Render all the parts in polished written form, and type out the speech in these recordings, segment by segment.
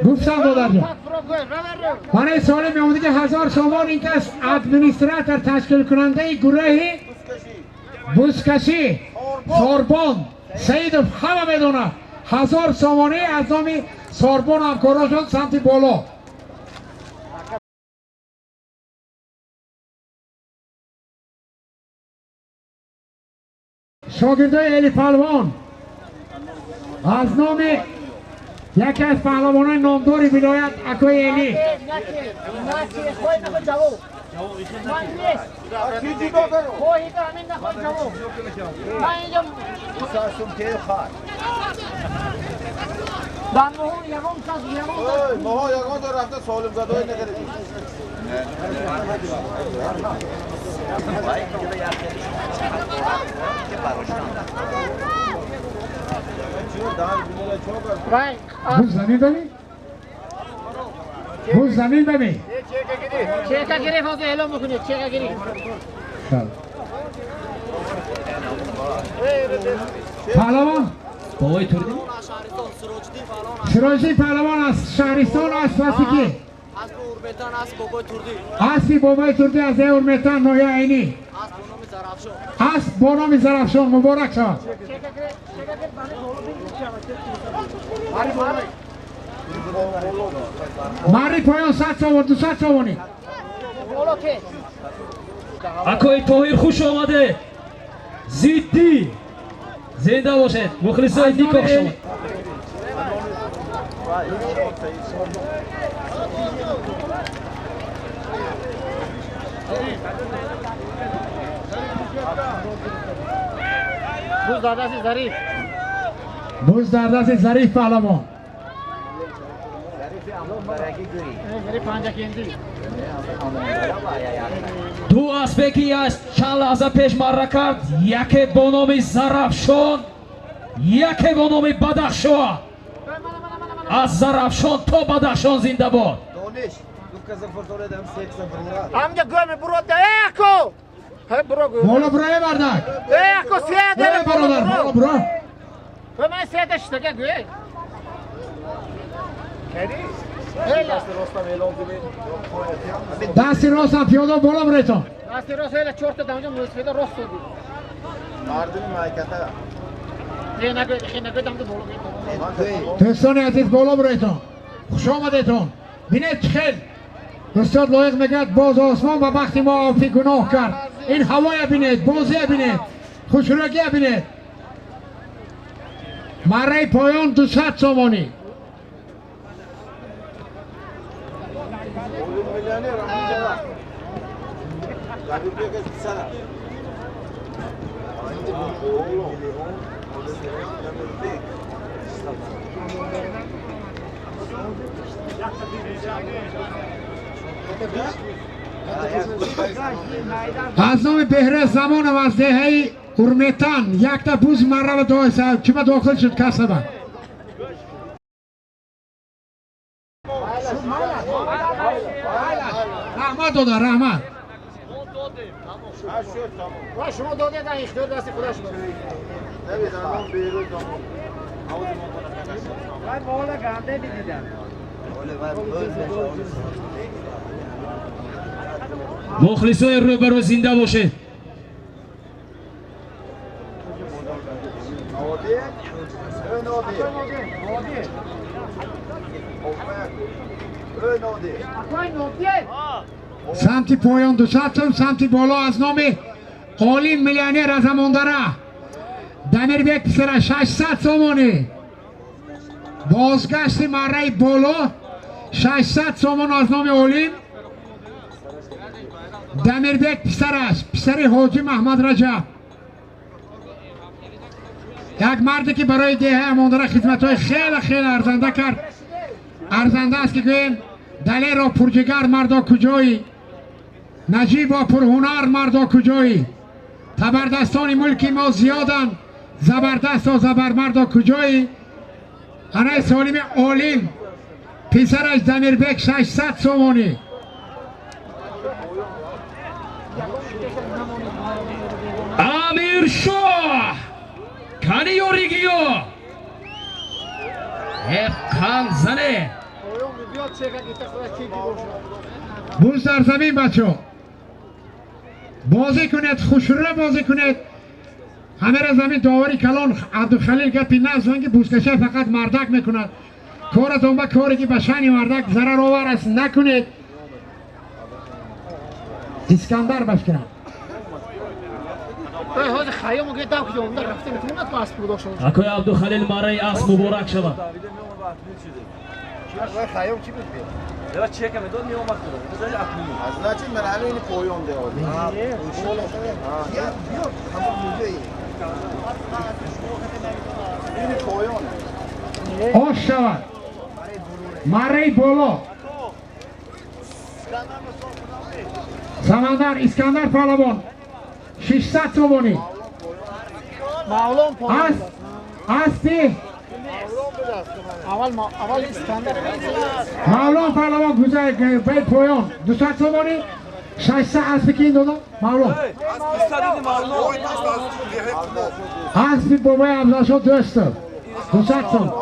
Гуфтам, додарҷон, барои соли меомадиги 1000 сомон. Ин кас администратор, ташкилкунандаи гурӯҳи бузкашӣ Сорбон Саидов, ҳама медонад. 1000 сомонӣ аз номи Сорбон, ҳамкорошон. Самти боло. Шогирдои Эли Палвон аз номи яке аз паҳлавонони номдори вилоят, акои Элӣ. Ман нест. Хоҳи ҳамин, нахоҳи ҷавоб. Ман инҷо дар моҳо ягон кас, ягон кас. Моҳо ягон ҷо рафта солимзадоӣ накардем. Вай. Буз замин бами, буз замин бами. Чека гирифт, ҳозир эълон мекунед, чека гирифт. Паҳлавон. Бобои Турдӣ. Сироҷиддин паҳлавон аз шаҳристон аст. Аспи ки? Аспи Урметан, асп Бобои Турдӣ. Аспи Бобои Турдӣ аз деҳаи Урметан, ноҳияи Айнӣ. Асп бо номи Зарафшон. Асп бо номи Зарафшон муборак шавад. Чека гирифт, чека гирифт, барои боло бигир. Марри поён 100 сомон, 200 сомонӣ. Боло ке. Акои Тоҳир, хуш омадед! Зиддӣ зинда бошед, мухлисои Нико, хуш омад. Буз дар дасти Зариф. Буз дар дасти Зариф паҳлавон. Зариф Панҷакендӣ. Ду аспе ки аз чанд лаҳза пеш марра кард, яке бо номи Зарафшон, яке бо номи Бадахшон. Аз Зарафшон то Бадахшон зинда бод! Дониш, ду каса фурсоред, ҳам се каса бурурад. Ҳамҷа гӯя мебурод, э ако! Ҳай буро гӯ. Боло буро, бардак. Э ако, седа. Э бародар, боло буро. Ҳай ман седа шитага гӯ. Дасти ростам эълон кунед. Дасти ростам пиёда боло буретон. Дасти рост ҳела чорта дамҷа мӯсфеда рост суди. Мардуми майката. Не нагӯ, хе нагӯ, дамҷа боло гӯ. Дӯстони азиз, боло буретон, хуш омадетон. Бинед, чӣ хел устод Лоиқ мегӯяд: боз осмон ба бахти мо офи гуноҳ кард. Ин ҳавоя бинед, бозия бинед, хушрӯгия бинед. Марраи поён 200 сомонӣ. Миллионер ҳаминҷа. Забирбекаш писара. Оғлом. Замирбек. Аз номи Беҳра Замонов аз деҳаи Урметан якта буз маррава чима дохил шуд касаба. Раҳмат, додар, раҳмат. Шуд, тамом. Ва шумо додед, ихтиёр дасти худаш буд. Намедонам, берун тамом. Вай мола ганде бидидам. Мухлисои рӯбарӯ зинда бошед! Нодир? Ё Нодир. Нодир. Ё Нодир. Акой Нодир. Самти поён 200 сом, самти боло аз номи Олим миллионер аз Амондара, Дамирбек писара, 600 сомонӣ. Бозгашти марраи боло 600 сомон аз номи Олим, Дамирбек писараш, писари Ҳоҷӣ Маҳмад Раҷаб, як марде ки барои деҳаи Амондара хизматҳои хеле хеле арзанда кард. Арзанда аст ки гӯем: далеро пурҷигар мардо куҷоӣ, наҷибо пурҳунар мардо куҷоӣ, табардастони мулки мо зиёданд, забардасто забармардо куҷоӣ? Анаи солими Олим, писараш Дамирбек, 600 сомонӣ. Амиршоҳ, кани ёригиё? Қанд зане. Буз дар замин бачо. Бозӣ кунед, хушра бозӣ кунед. Ҳамера замин довари калон Абдухалил гапи назан ки бузкаша фақат мардак мекунад. Коратон ба коре ки ба шани мардак зараровар аст накунед. Искандар башкирам. Акои Абдухалил мараи асп муборак шавад. Ош шавад. Мараи боло. Самандар Искандар палавон 600 сомонӣ. Аспи Мавлон палавон гузар бе поён 200 сомонӣ. 600 аспи ки додам Мавлон. Аспи бобои Абдулшо дӯстов 200 сом.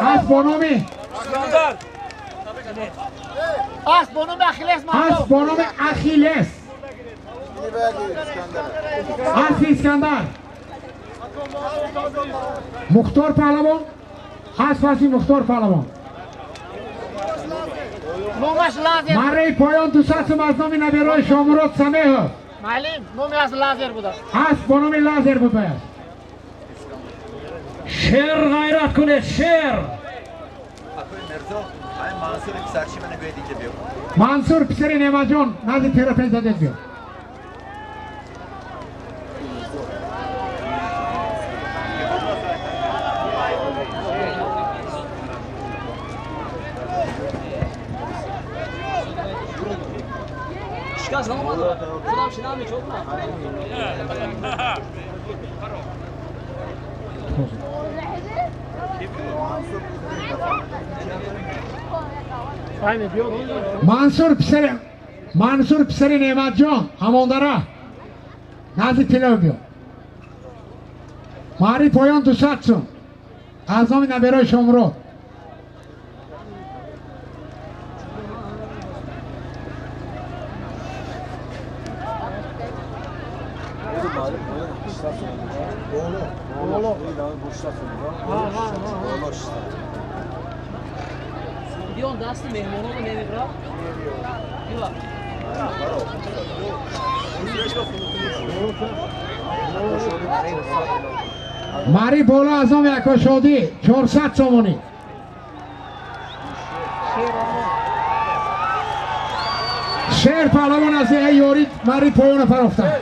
Асп бо номи Асп бо номи Ахиллес. Асп бо номи Ахиллес. Аспи Искандар. Мухтор паҳлавон. Асп аспи Мухтор паҳлавон. Номаш Лазер. Мараи поён 200 сом аз номи наберои Шомурод Самеҳов. Маълим, номи асп Лазер будааст. Асп бо номи Лазер будааст. Шер ғайрат кунед, шер. Мансур писари Неъматҷон назди терапевт задед биё. Мансур писари Неъматҷон ҳамондара назди тилов биё. Маҳри поён 200 сум аз номи наберои Шомурод. Мари боло аз номи Акошодӣ 400 сомонӣ. Шер паҳлавон аз деҳаи Ёрӣ мари поёна фарофтанд.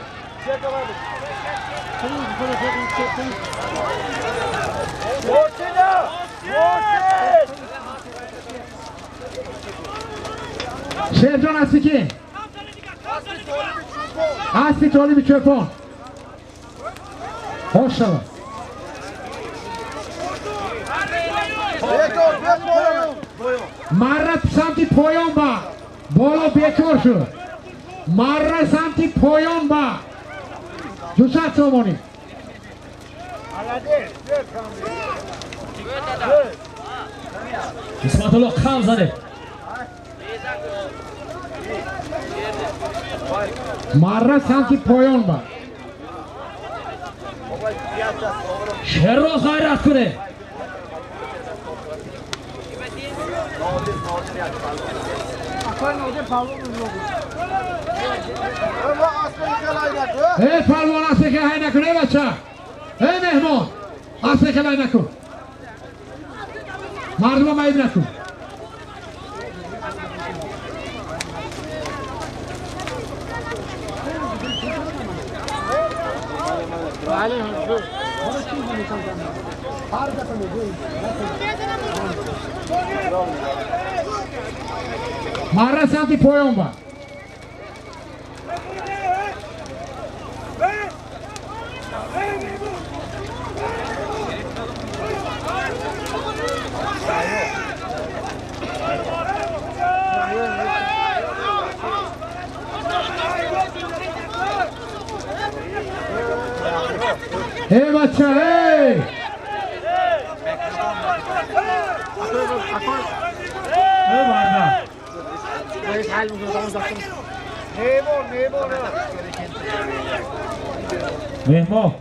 Шерҷон аспи ки? Аспи Толиби Чӯпон. Хош шавад. Марра самти поён ба боло бекор шуд. Марра самти поён ба 200 сомонӣ. Исматулло қам занед. Марра самти поён ба. Шерро ғайрат кунед. Эй палвон аспи ки ҳай накун, эй бача, эй меҳмон аспи ки ҳай накун, мардума маиб накун. Марра самти поён ба. Эй бача, эй! Меҳмон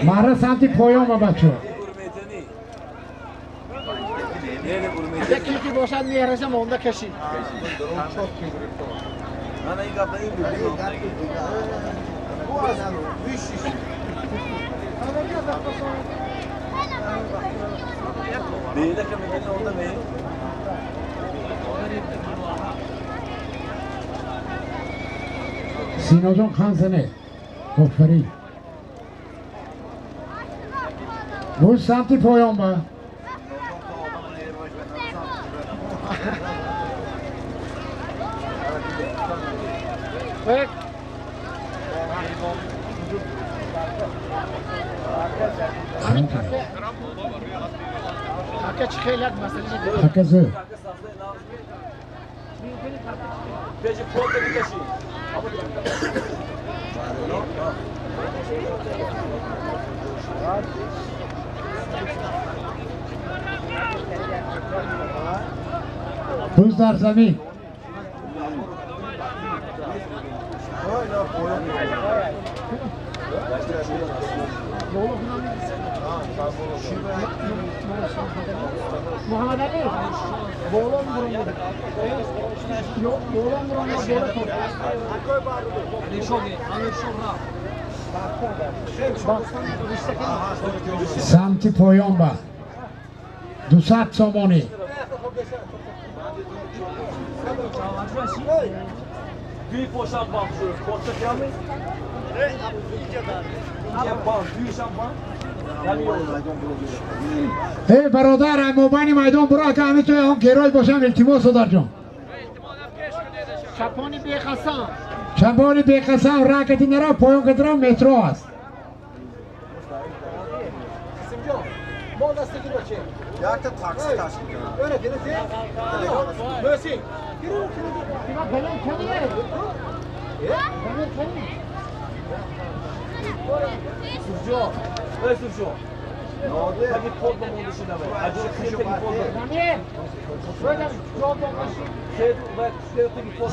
Мара самти поён ба бачо. Яке бошад меҳраша монда кашид. Синоҷон ханзане. Офарин. Буз самти поён ба. Ака зӯ. Буз дар замин. Muhammed Ali, болон бурун. Болон бурун, болон. Самти поён ба 200 сомонӣ. Эй бародар, мобайни майдон буро, ака ҳамин тои он герой бошам, илтимос додарҷон. Чапони беқасам. Чапони беқасам, ракети наро, поён кадро метро аст.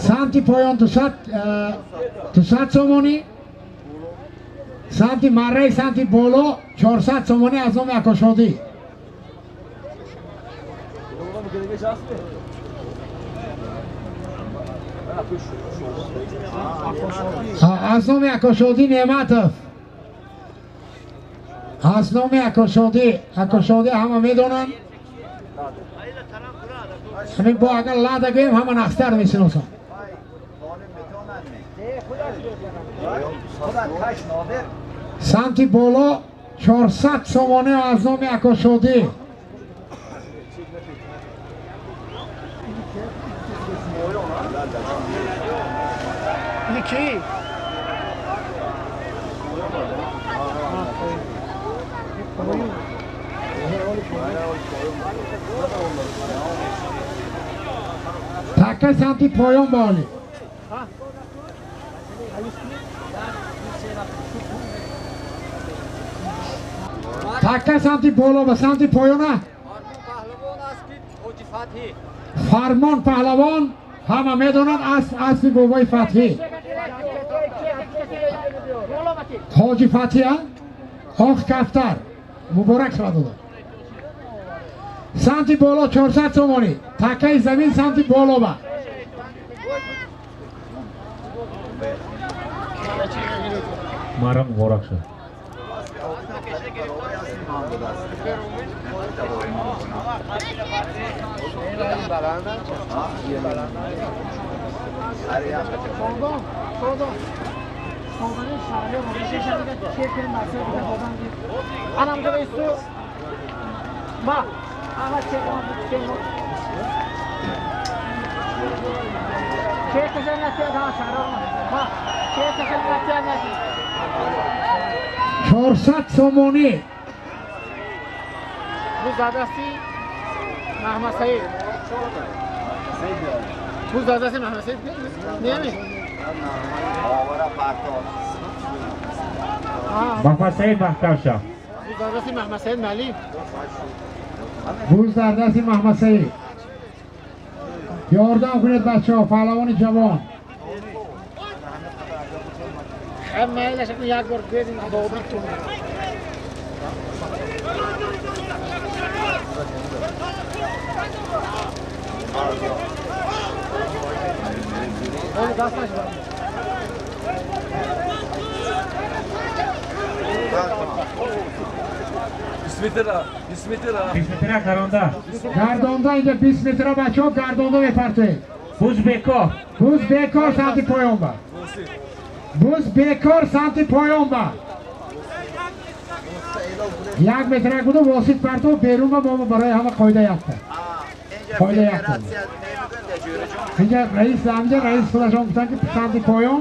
Самти поён 200 сомонӣ, самти марраи самти боло 400 сомонӣ аз номи Акошодӣ. Аз номи Акошодӣ Неъматов. Аз номи Акошодӣ, Акошодӣ ҳама медонанд. Ҳамин бо агар лада гӯем ҳама нахстар мешиносанд. Самти боло 400 сомонӣ аз номи Акошодӣ. Ники. Така самти поён ба олӣ. Така самти боло ба самти поёна. Фармон паҳлавон ҳама медонанд аспи бобои Фатҳӣ. Ҳоҷи Фатҳӣ, ох кафтар. Муборак шавад дода. Самти боло 400 сомонӣ. Такаи замин самти боло ба. Мара муборак шавад. 400 сомонӣ. Буз дар дасти Маҳмад Саид. Буз дар дасти Маҳмад Саид не? Маҳмад Саид маҳкам шав. Буз дар дасти Маҳмад Саид Малим. Буз дар дасти Маҳмад Саид. Ёрдам кунед бачаҳо, паҳлавони ҷавон. Як бор бедин адодан тун. Бисметра гаронда. Гардонда инҷа 20 метра бачаҳо гардонда мепартоед. Буз бекор. Буз бекор самти поён ба. Буз бекор самти поён ба. 1 метрак буду восит партов берун ба мо барои ҳама қоида якта. Қоида якта. Инҷа раис инҷа раис худашон гуфтанд ки самти поён.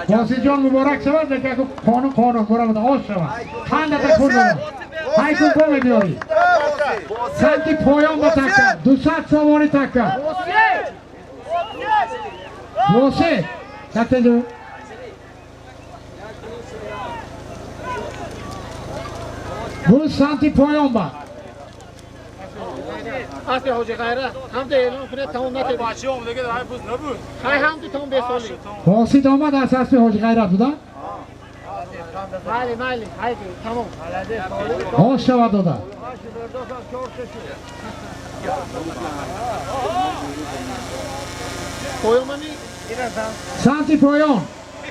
Воситҷон муборак шавад, лекин қонун қонун мурамад ош шавад. Қандата кунад. Ҳайкун бо мебиёрӣ. Самти поён ба такка. 200 сомонӣ такка. Восит. Такка. Буз самти поён ба. Асли ҳоҷи Ғайрат ҳам да эълон кунед тамом натед. Бачаҳом дига дар буз набуд. Хай ҳам ду тамом бесолӣ. Восит омад аз асли ҳоҷи Ғайрат буда? Майли, майли, ҳайди, тамом. Ош шавад дода. Поён мани? Самти поён.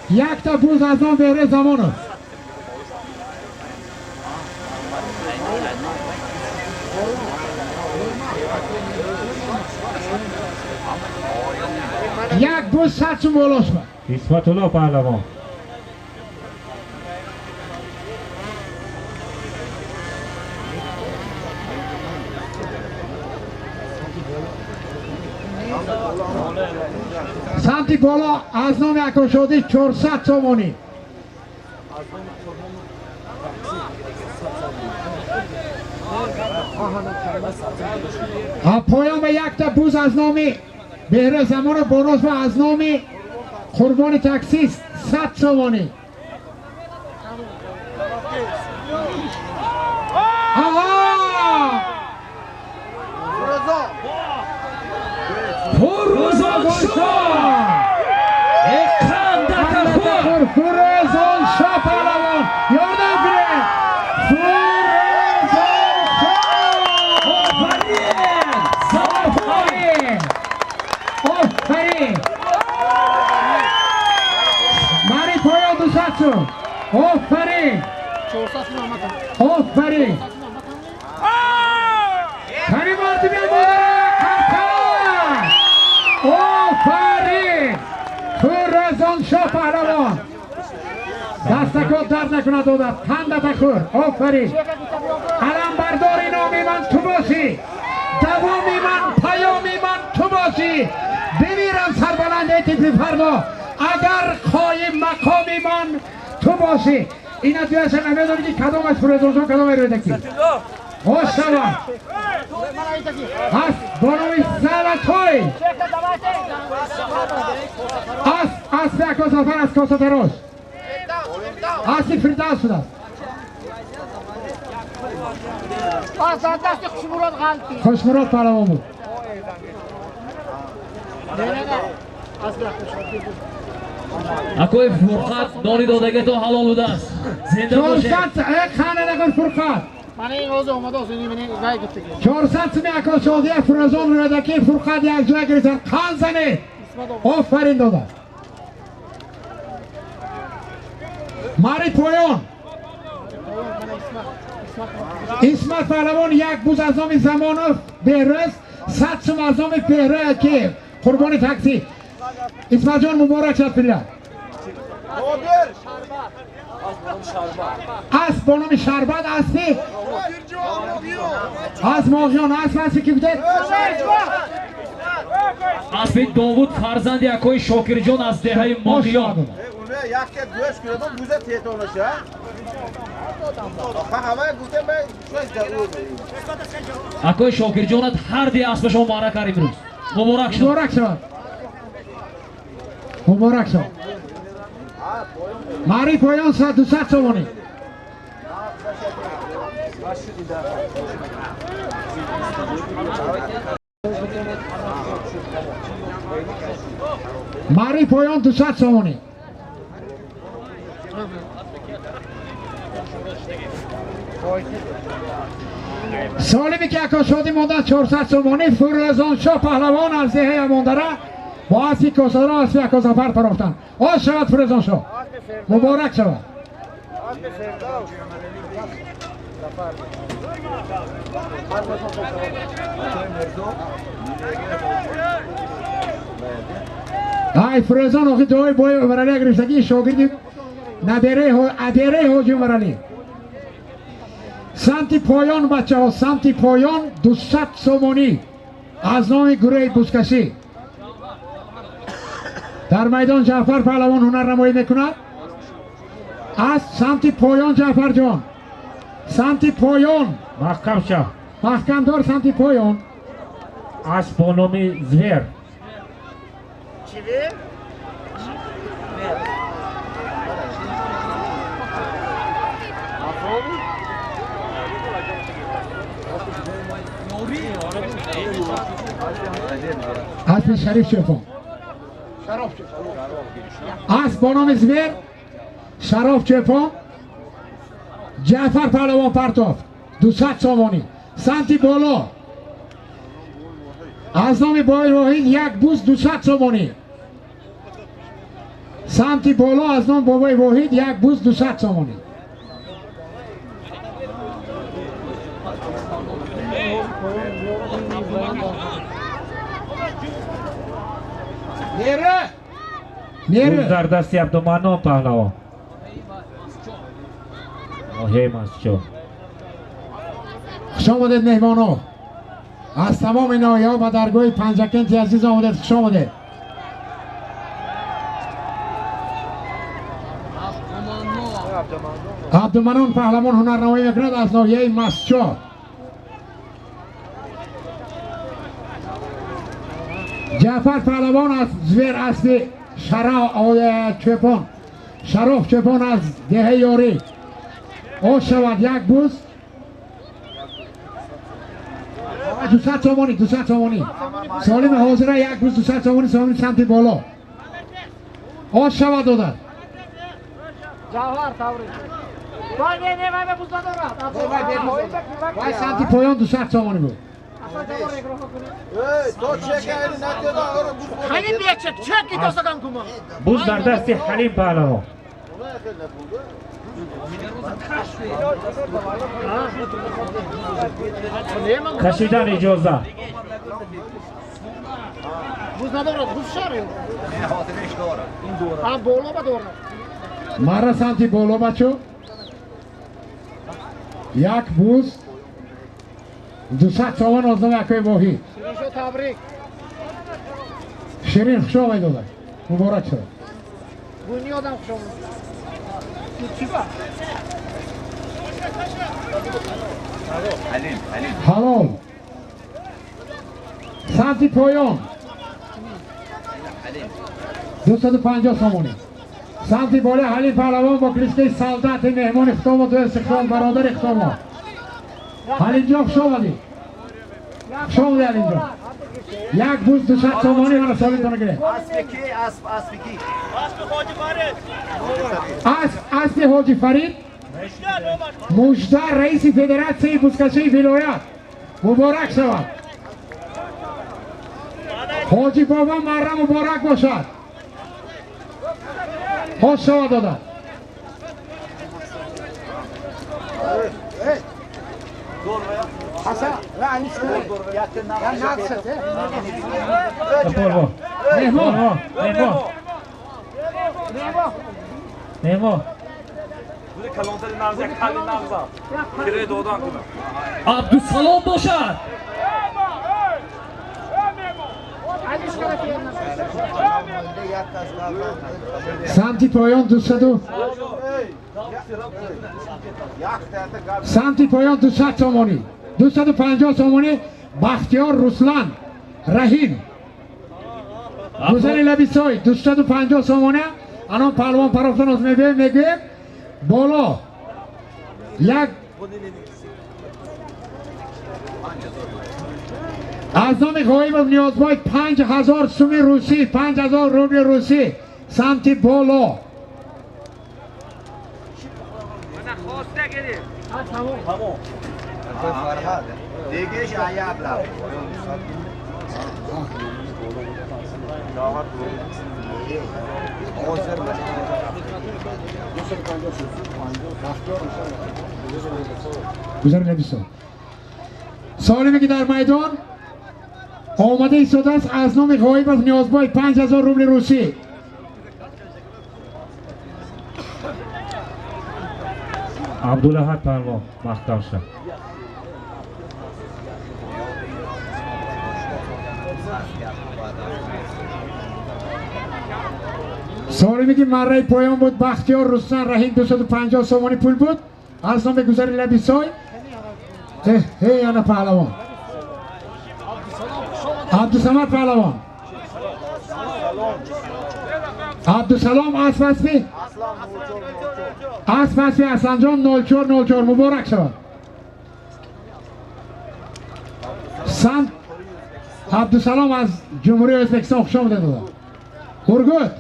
Якта буз аз он бере Замонов. Як буз 100 сум болош ба. Исматулло паҳлавон. Самти боло аз номи Акошодӣ 400 сомонӣ. Поён ба якта буз аз номи Беҳра Замонов бонус ва аз номи Қурбони таксист 100 сомонӣ. Аҳа! Фурӯзоншоҳ! Қандатахӯр! Фурӯзоншоҳ паҳлавон! Ёрдам кунед! Фурӯзоншоҳ! Офарин! Офарин! Офарин! Мари поён 200 сум! Офарин! Офарин! Кани мардуми модари Қарқар! Офарин! Фурӯзоншоҳ паҳлавон! Дастакот дард накунад додад, қандата хӯр. Офарин! Аламбардори номи ман ту бошӣ, давоми ман, паёми ман ту бошӣ. Бимирам сарбаланде тифли фармо, агар хоҳӣ мақоми ман ту бошӣ. Ина дуяша намедонӣ ки кадом аз Фурӯзоншоҳ, кадом рӯдаки. Хош шавад. Аст бо номи Золотой. Аст аспи Ако Сафар аз Косатарош. Аспи Фирдавс шудааст. Аз дар дасти Хушмурод ғалти. Хушмурод паҳлавон буд. Акои Фурқат нони додагитон ҳалол будааст. Зинда бошед. 400 хана нақр Фурқат. Мана ин ҳозир омадааст, ин мана вай гуфтаги. 400 суми Ако Шодия Фурӯзон рӯдаки Фурқат якҷоя гирифтанд. Қан занед. Офарин дода. Мари поён. Исмат паҳлавон як буз аз номи Замонов Беҳрӯз, 100 сум аз номи Беҳрӯ ки Қурбони таксӣ. Исматҷон муборак шад пилла. Асп бо номи Шарбат аспи аз Моғиён асп аспи ки гуфтед? Аспи Довуд фарзанди акои Шокирҷон аз деҳаи Моғиён. Яке гӯш кунадам буза тетонаша. Акои Шокирҷонат ҳар ди аспашон маъра кард имрӯз. Муборак шуд. Муборак шавад. Муборак шавад. Мари поён 200 сомонӣ. Мари поён 200 сомонӣ. Солими ки ако шодӣ мондан 400 сомонӣ. Фурӯзоншоҳ паҳлавон аз деҳаи Амондара бо аспи Косаро аспи ако Зафар парофтанд. Оз шавад Фурӯзоншоҳ. Муборак шавад. Ай Фурӯзон охи дуои бои Умаралӣ гирифтагӣ шогирди набераи адераи ҳоҷи Умаралӣ. Самти поён бачаҳо, самти поён 200 сомонӣ аз номи гурӯҳи бузкашӣ. Дар майдон Ҷаъфар паҳлавон ҳунарнамоӣ мекунад. Аз самти поён Ҷаъфарҷон, самти поён Маҳкам шав. Маҳкамдор самти поён. Асп бо номи Звер. Аспи Шариф Чӯпон. Асп бо номи Звер, Шароф Чӯпон, Ҷаъфар паҳлавон партофт 200 сомонӣ. Самти боло аз номи бои Воҳид як буз 200 сомонӣ. Самти боло аз номи бобои Воҳид як буз 200 сомонӣ. Буз дар дасти Абдуманнон паҳлавон. Ноҳияи Мастчоҳ. Хуш омадед меҳмоно. Аз тамоми ноҳияҳо ба даргоҳи Панҷакенти азиз омадед. Хуш омадед. Абдуманнон паҳлавон ҳунарнамоӣ мекунад аз ноҳияи Мастчоҳ. Ҷаъфар паҳлавон аз Звер аспи Чӯпон, Шароф Чӯпон аз деҳаи Ёрӣ. Оз шавад як буз 200 сомонӣ, 200 сомонӣ. Солими ҳозира як буз 200 сомонӣ, сомонӣ самти боло. Оз шавад додар. Вай самти поён 200 сомонӣ буд. Буз дар дасти Ҳалим паҳлавон. Кашидан иҷоза. Мара самти боло бачо. Як буз 200 сомон аз номи акои Воҳид. Ширин хуш омадед додар. Муборак шавад. Ҳалол. Самти поён 250 сомонӣ. Самти боло Ҳалим паҳлавон бо клишкаи солдати меҳмони хитомо ду истиқлол бародари хитомо. Ҳалимҷон хуш омадед. Хуш омадед Ҳалимҷон. Як буз 200 сомонӣ мана солитона гиред. Асп аспи Ҳоҷи Фарид Мужда раиси федератсияи бузкашии вилоят. Муборак шавад. Ҳоҷи бобо марра муборак бошад. Хош шавад додар. Меҳмон. Меҳмон. Абдусалом бошад. Самти поён 200, самти поён 200 сомонӣ, 250 сомонӣ. Бахтиёр Руслан Раҳим, гузари лабисой, 250 сомона. Анон паҳлавон парофтан оз мебиёем, мегӯем боло як аз номи Ғоибов Ниёзбой 5000 суми русӣ, 5000 рубли русӣ, самти боло. Гузари лабисой. Солиме ки дар майдон омада истодааст, аз номи Ғоибов Ниёзбой 5000 рубли русӣ. Абдулаҳад паҳлавон маҳкам шав. Солиме ки марраи поён буд, Бахтиёр Рустам Раҳим, 250 сомонӣ пул буд аз номи гузари лабисой. Эй ана паҳлавон Абдусамад паҳлавон, Абдусалом асп аспи Асанҷон 0404, муборак шавад. Сан Абдусалом аз Ҷумҳурии Ӯзбекистон, хуш омадед дода. Ургут,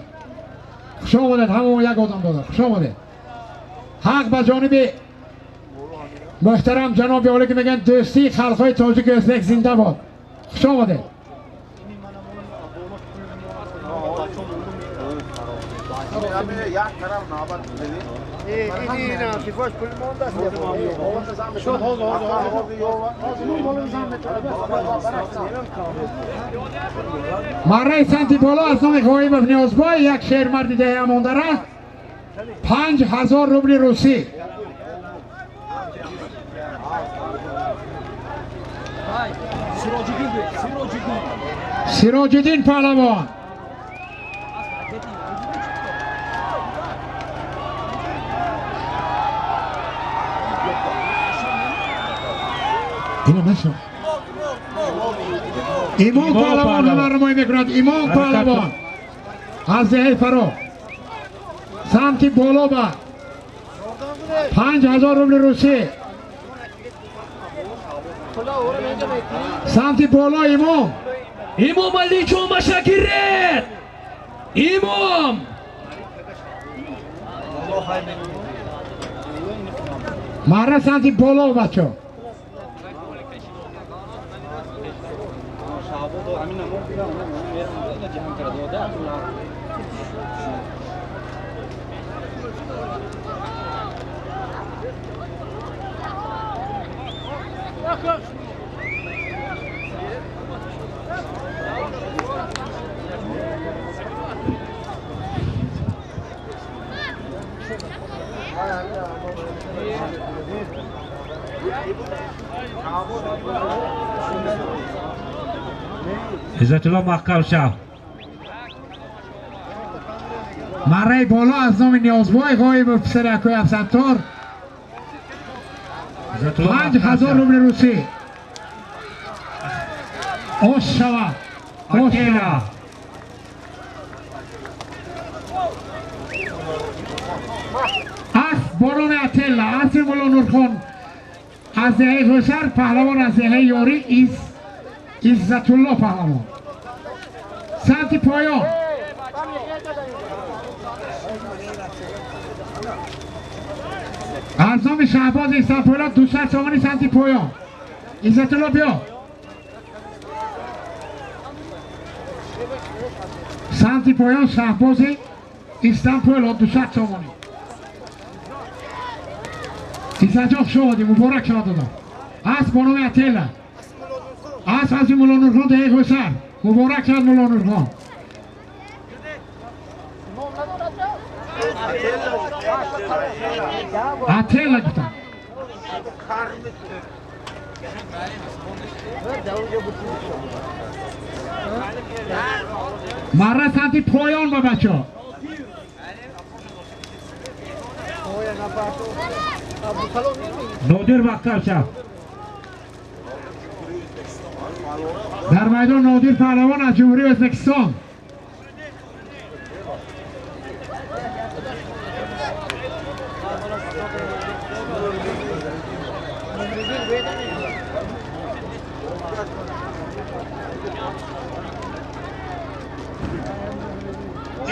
хуш омадед, ҳамон як одам дода, хуш омадед. Ҳақ ба ҷониби муҳтарам ҷаноби олӣ ки мегӯянд дӯстии халқҳои тоҷику ӯзбек зинда бод. Хуш омадед. Марраи самти боло аз номи Ғоибов Ниёзбой як шермарди деҳа мондара 5000 рубли русӣ. Сироҷиддин паҳлавон. Ино нашо. Имом паҳлавон ҳунарнамоӣ мекунад. Имом паҳлавон аз деҳаи Фаро, самти боло ба 5000 рубли русӣ. Самти боло Имом. Имом Алиҷон Машакирет. Имом. Марра самти боло бачо. Иззатулло маҳкам шав. Марраи боло аз номи Ниёзбой Ғоибов писари акои Абсаттор 5000 рубли русӣ. Ош шавад. Ош шавад. Асп бо номи Ателла, аспи Мулло Нурхон аз деҳаи Хӯсар, паҳлавон аз деҳаи Ёрӣ Иззатулло паҳлавон. Самти поён. Аз номи Шаҳбоз Истамполот 200 сомонӣ, самти поён. Иззатулло биё. Самти поён Шаҳбози Истамполот 200 сомонӣ. Иззатҷон хуш омадӣ, муборак шавад додам. Асп бо номи Ателла, асп аз Мулло Нурхон деҳаи Хӯсар, муборак шавад Мулло Нурхон. Ателла гуфтам. Марра самти поён ба бачаҳо. Нодир маҳкам шав. Дар майдон Нодир паҳлавон аз Ҷумҳурии Ӯзбекистон.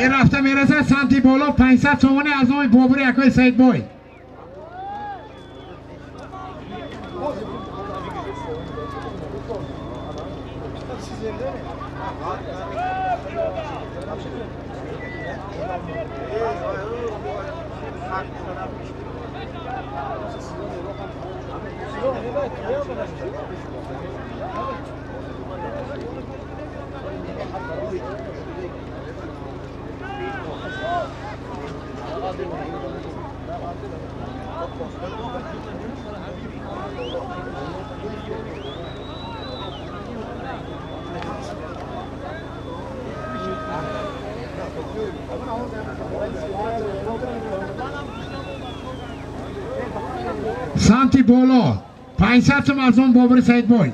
Ин рафта мерасад самти боло 500 сомонӣ аз номи Бобури акои Саидбой. Самти боло 500 сом аз он Бобури Саидбой.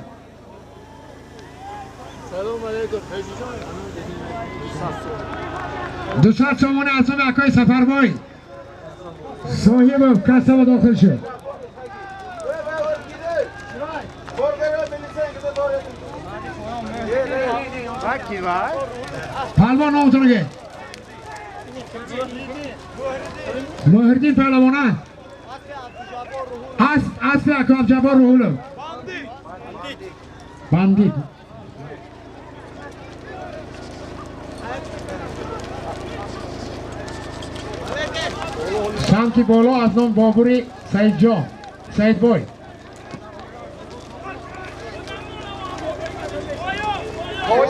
200 сомонӣ аз он акои Сафарбой. Соҳибов касаба дохил шуд. Палвон номтон ге. Муҳриддин паҳлавона. Асп ака Абдуҷаббор Руҳулов. Бандит. Самти боло аз ном Бобури Саидҷон, Саидбой.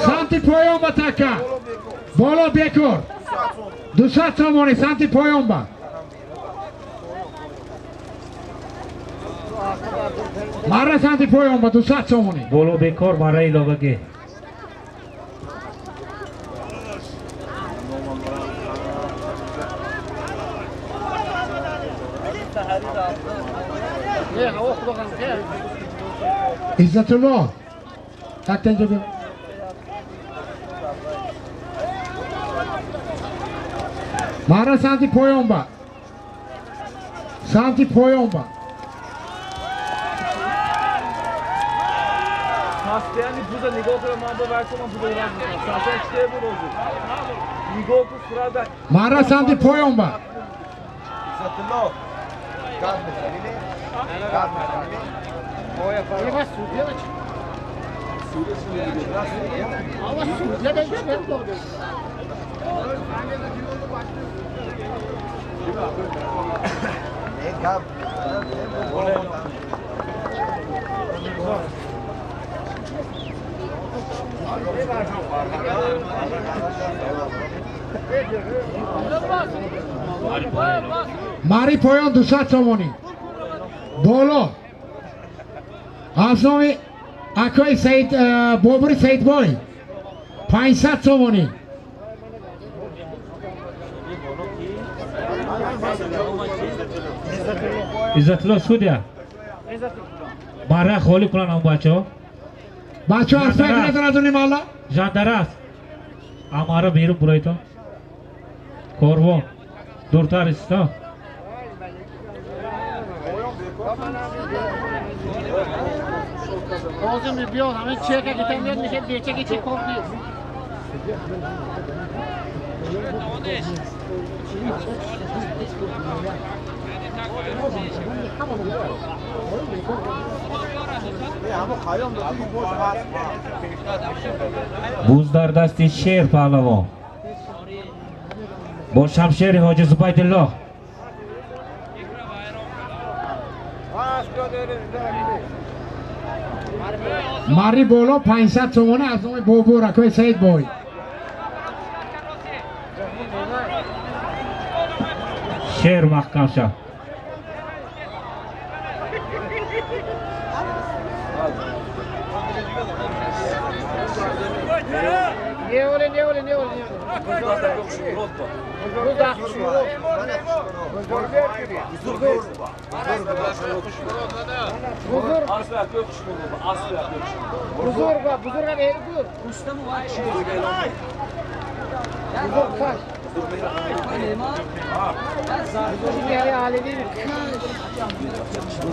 Самти поён ба така. Боло бекор. 200 сомонӣ самти поён ба. Марра самти поён ба 200 сомонӣ. Боло бекор марра иловагӣ. Иззатулло так инҷо б марра самти поён ба. Самти поён ба. Марра самти поён ба. Мари поён 200 сомонӣ. Боло аз номи акои Саид Бобури Саидбой 500 сомонӣ. Иззатулло судя. Марра холӣ кунанд он бачаҳо. Бачаҳо аз пай кунед аз они малла. Жандарас. Амара берун буройтон. Корвон. Дуртар исто. Буз дар дасти шер паҳлавон бо шамшери ҳоҷи Зубайдуллоҳ. Мари боло 500 сомонӣ аз номи Бобур акои Саидбой. Шер маҳкам шав.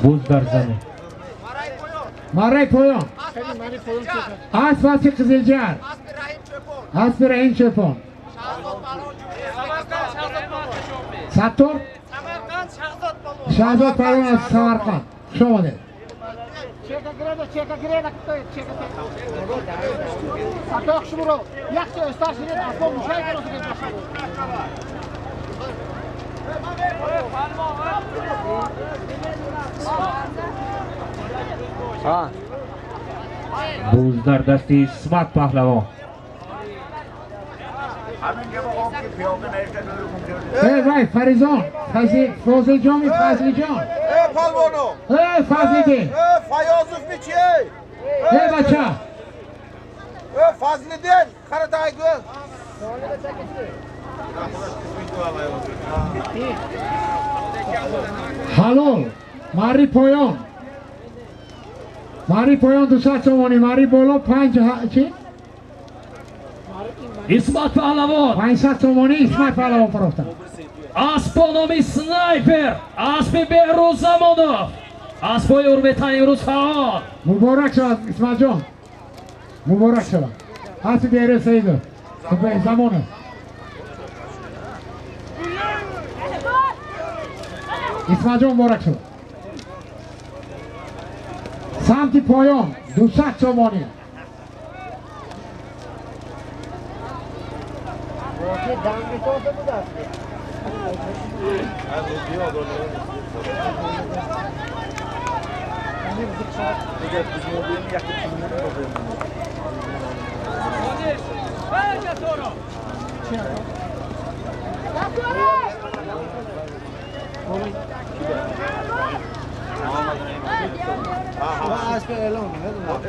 Буз дар замин. Мараи поён. Асп аспи Қизилҷар. Аспи Раҳим Чӯпон. Саттор? Шаҳзод Палвон аз Самарқанд. Хуш омадед. Буз дар дасти Исмат Паҳлавон. Эй вай Фаризон, Фозилҷони Фазлиҷон. Эй Палвоно. Эй Фазлиддин. Эй Фаёзов мичи эй. Эй бача. Эй Фазлиддин, қара тайгӯ. Ҳалол, мари поён. Мари поён 200 сомонӣ, мари боло 5 чи? Исмат Паҳлавон. 500 сомонӣ Исмат Паҳлавон фурӯхтанд. Асп бо номи Снайпер, аспи Беҳрӯз Замонов. Аспҳои Урметан имрӯз фаъол. Муборак шавад Исматҷон. Муборак шавад. Аспи Беҳрӯз Саидов. Замонов. Исматҷон муборак шавад. Самти поён 200 сомонӣ.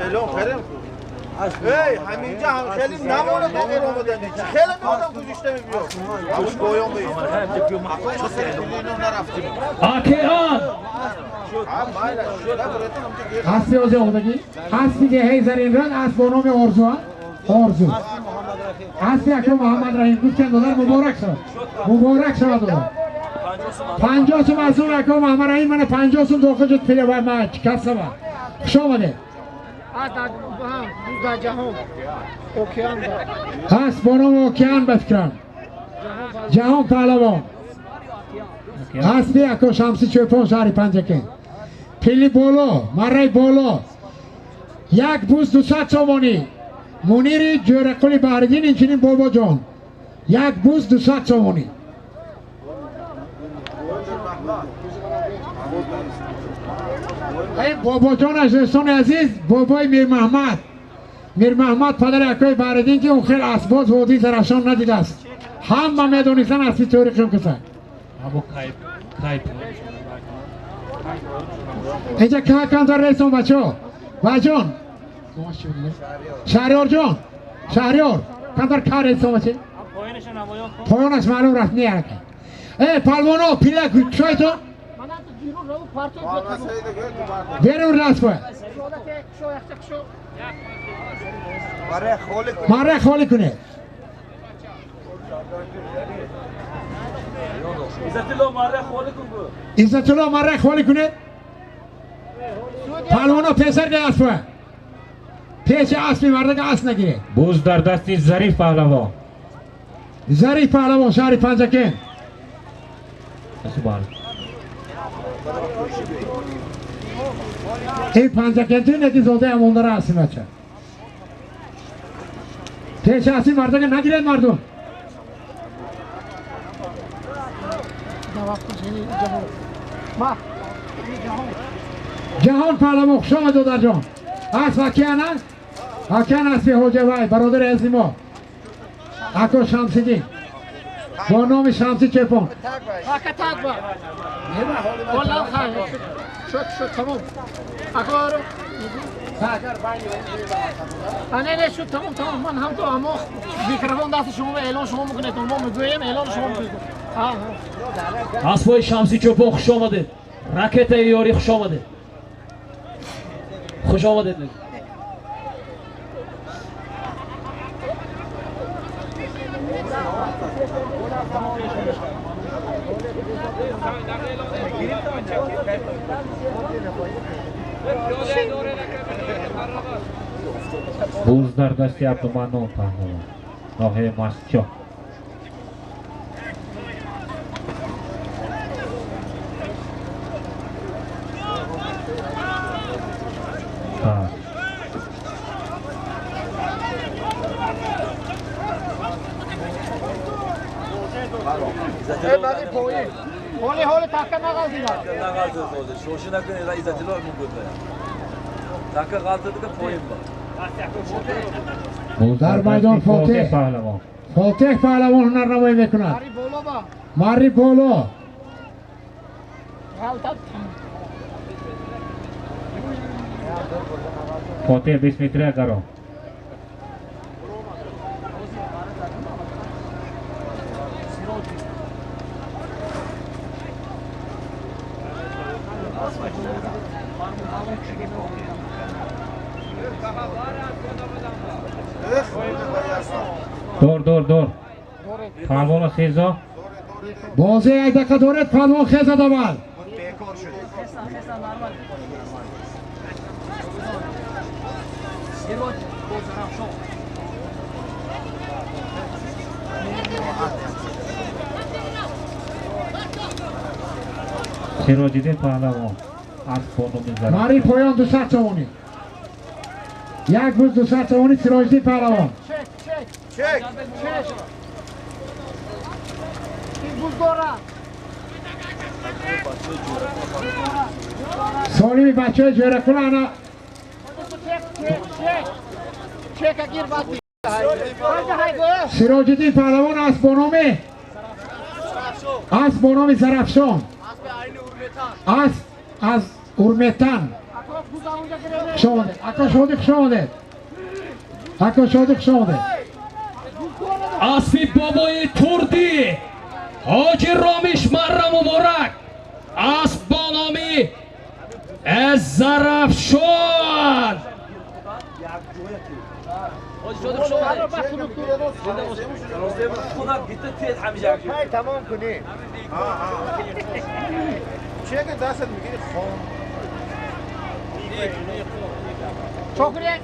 اعلام کردم. ای همینجا هم خیلی نمونه دقیق آمدن. خیلی آدم گذاشته میبیاد. همون پایان بید. Океан. Аспи ози омадагӣ. Аспи деҳаи Заринрад, асп бо номи Орзу. Орзу. Аспи ака Муҳаммад Раҳим гуфтанд додар муборак шавад. Муборак шавад додар. 50 сум аз он ака Муҳаммад Раҳим мана 50 сум дохил шуд пиле вай ма касава. Хуш омадед. Асп бо номи Океан ба фикрам. Ҷаҳон Паҳлавон. Аспи ака Шамси Чӯпон шаҳри Панҷакент. Пили боло, мараи боло. Як буз 200 сомонӣ. Мунири Ҷӯрақули Баҳриддин инчунин Бобоҷон. Як буз 200 сомонӣ. Эй Бобоҷон аз дӯстони азиз, бобои Мирмаҳмад. Мирмаҳмад падари акои Баҳриддин ки он хел асбоз водии Зарафшон надидааст. Ҳама медонистанд аспи тӯри қимқиса. Инҷа камтар ресон бачаҳо. Баҷон. Шаҳриёрҷон. Шаҳриёр. Камтар ка ресон бача. Поёнаш маълум рафт не ака. Эй палвоно пила кушойтон. Берун распа. Маре холӣ кунед. Иззатулло маре холӣ кунед. Палвоно песар ге аспа. Пеши аспи мардага асп нагиред. Буз дар дасти Зариф Паҳлавон. Зариф Паҳлавон шаҳри Панҷакент. Ин Панҷакентӣ неки зодаи амондара ҳастим бача. Пеши аспи мардага нагиред мардум. Ҷаҳон Паҳлавон хуш омад додарҷон. Асп океан аст? Океан аспи Ҳоҷавай, бародари азизи мо. Ако Шамсиддин. Бо номи Шамси Чӯпон. Не, шуд, тамом, тамом. Ман ҳам ту амо микрофон дасти шумо, эълон шумо мекунед. Мо мегӯем, эълон шумо мекунед. Аспои Шамси Чӯпон, хуш омадед. Ракетаи ёрӣ, хуш омадед. Хуш омадед. Буз дар дасти Абдуманнон паҳлавон, ноҳияи Мастчоҳ. Так. Ҳоли ҳоли така нағалтида. Нағалтида. Шоши накун, Иззатилло мумкин. Така ғалтида поин ба. Дар майдон Фотеҳ паҳлавон. Фотеҳ паҳлавон ҳунарнамоӣ мекунад. Марри боло. Фотеҳ 20 метра гаро. Дор, дор, дор. Паҳлавон хезо. Бозӣ як дақиқа доред, паҳлавон хезад аввал. Сироҷиддин паҳлавон аз бо номи Зарафшон. Мари поён 200 сомонӣ. Як буз 200 сомонӣ, Сироҷиддин паҳлавон. Чек. Солими бачаҳои ҷӯракул ана. Сироҷиддин паҳлавон аст бо номи, аст бо номи Зарафшон. Аст аз Урметан. Хуш омадед. Ако Шодӣ, хуш омадед. Ако Шодӣ, хуш омадед. Аспи бобои Турдӣ Ҳоҷи Ромиш, марра муборак. Асп бо номи Зарафшон. Тамом кунӣ. Чек дастат мегири хом. Чокрет.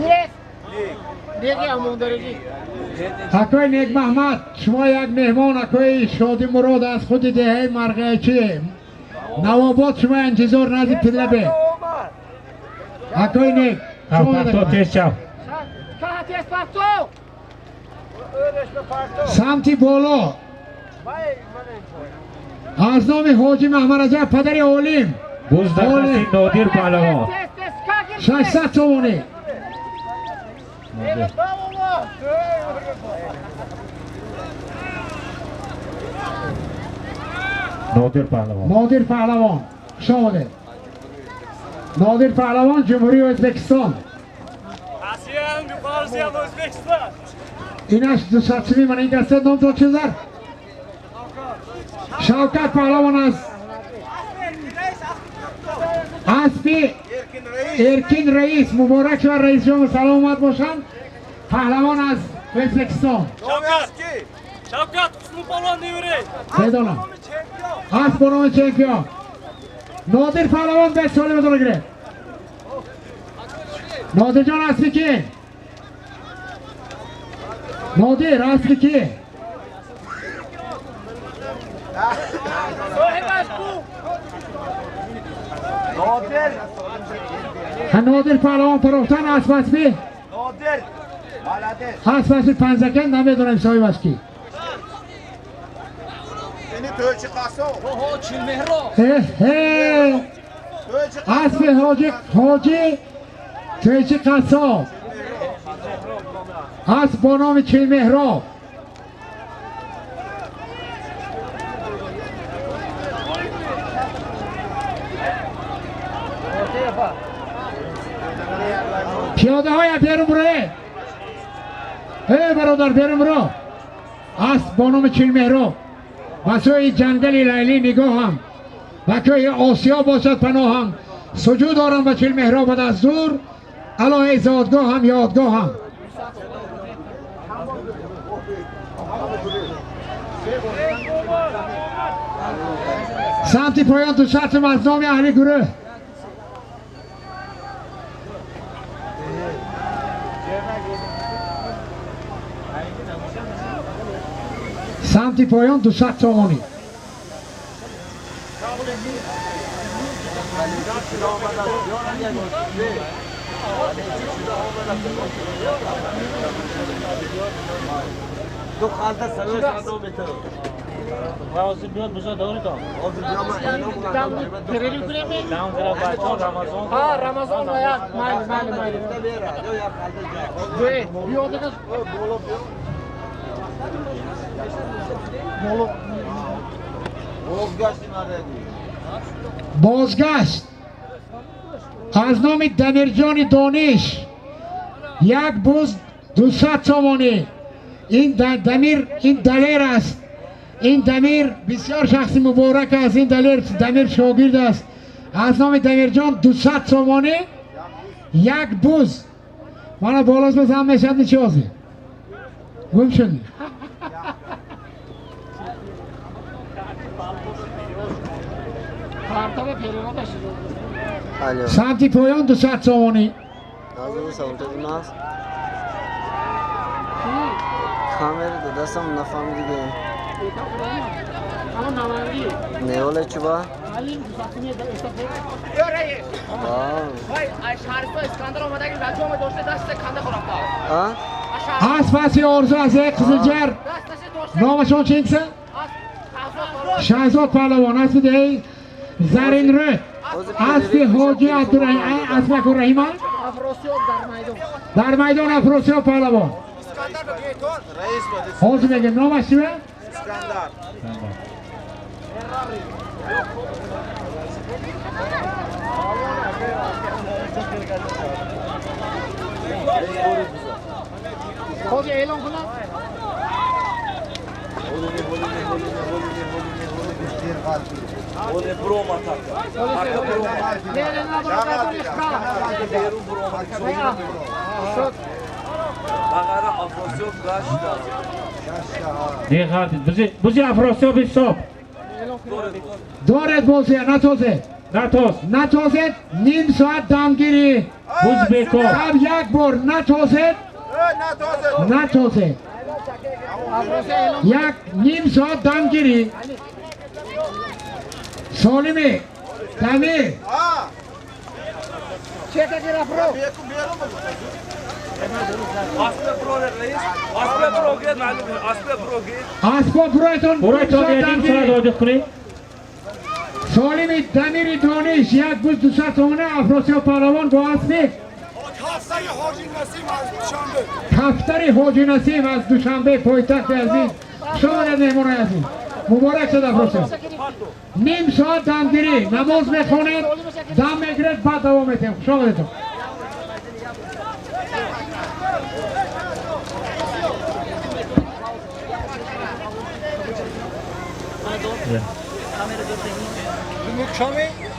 Нек. Неки амондарагӣ. Акои Нек Маҳмад, шумо як меҳмон, акои Шодӣ Мурод аз худи деҳаи Марғаячӣ. Навобод, шумо интизор назди Пиллабе. Акои Нек, Парто, тез шав. Тез парто. Самти боло. Аз номи Ҳоҷи Маҳмадраҷаб, падари олим. Буз дар дасти Нодир паҳлавон. 600 сомонӣ. Нодир паҳлавон. Нодир паҳлавон, хуш омадед. Нодир паҳлавон, Ҷумҳурии Ӯзбекистон. Инаш 200 сомонӣ. Мана ин даста номтон чизар? Шавкат паҳлавон аз аспи Эркин Раис. Муборак шавад, раисҷон, саломат бошанд. Паҳлавон аз Ӯзбекистон. Шавкат Хусну неварей. Медонам. Асп бо номи чемпион. Нодир паҳлавон 5 соли медона гирифт. Нодирҷон, аспи ки? Нодир, аспи ки? Нодир. Нодир паҳлавон парохтан асп аспи? Нодир. Молодец. Асп аспи Панзакен, намедонем соҳибаш ки. Ини тӯйчи қасоб. Оҳо, Чилмеҳро. Эҳе. Аспи ҳоҷи тӯйчи қассоб. Асп бо номи Чилмеҳроб. Пиёдаҳоя берун буроед. Эй бародар, берун буро. Асп бо номи Чилмеҳроб. Ба сӯи ҷангали Лайлӣ нигоҳам, ба кӯҳи Осиё бошад паноҳам. Суҷуд дорам ба Чилмеҳробад аз дур, алоҳи зодгоҳам, ёдгоҳам. Самти поён 200 сум аз номи аҳли гурӯҳ. Самти поён 200 сомонӣ. Ду халта сарой садо метавад. Ҳозир биёд буза дорид он. Ҳозир биё ман эълон кунам. Перерыв кунем? Дам гира бачаҳо Рамазон. Ҳа, Рамазон ва як майли, майли, майли. Биё дигар. Боло. Бозгашти надади. Бозгашт аз номи Дамирҷони Дониш як буз 200 сомонӣ. Ин Дамир, ин далер аст. Ин Дамир бисёр шахси муборак аст. Ин далер Дамир шогирд аст. Аз номи Дамирҷон 200 сомонӣ як буз. Мана болоз бизан мешад ничози. Гум шуд. Самти поён 200 сомонӣ. Камера дастам нафаҳмидиге. Не оле чуба? Асп аси орзу аз як Қизилҷар. Номашон чӣ? Шаҳзод Паҳлавон. Аспи деҳаи Заринрӯд. Аспи Ҳоҷи Абдураҳим, Аспакурраҳима. Дар майдон Афросиёб Паҳлавон. Ҳозир мегӯем номаш чиба? Искандар. Ҳозир эълон кунам. Оле брома така. Така брома. Не, не, не, Берун брома. Бағара Афросиёб гашта. Не ғалтид. Бузи Афросиёб ҳисоб. Доред бозия, натозед. Натоз. Натозед, ним соат дамгирӣ. Буз бекор. Шаб як бор натозед. Натозед. Як ним соат дамгирӣ. Солими, Дамир. Чека гираф ро. Аспо буройтон. Буройтон ним соат одиқ кунед. Солими Дамири Дониш як буз 200 сомона. Афросиёб Паҳлавон бо аспи Кафтари Ҳоҷи Насим аз Душанбе, пойтахти азиз. Хуш омадед меҳмонои азиз. Муборак шуд Афросиёб. Ним соат дамгирӣ, намоз мехонед, дам мегиред, баъд давом метиҳем. Хуш омадедон.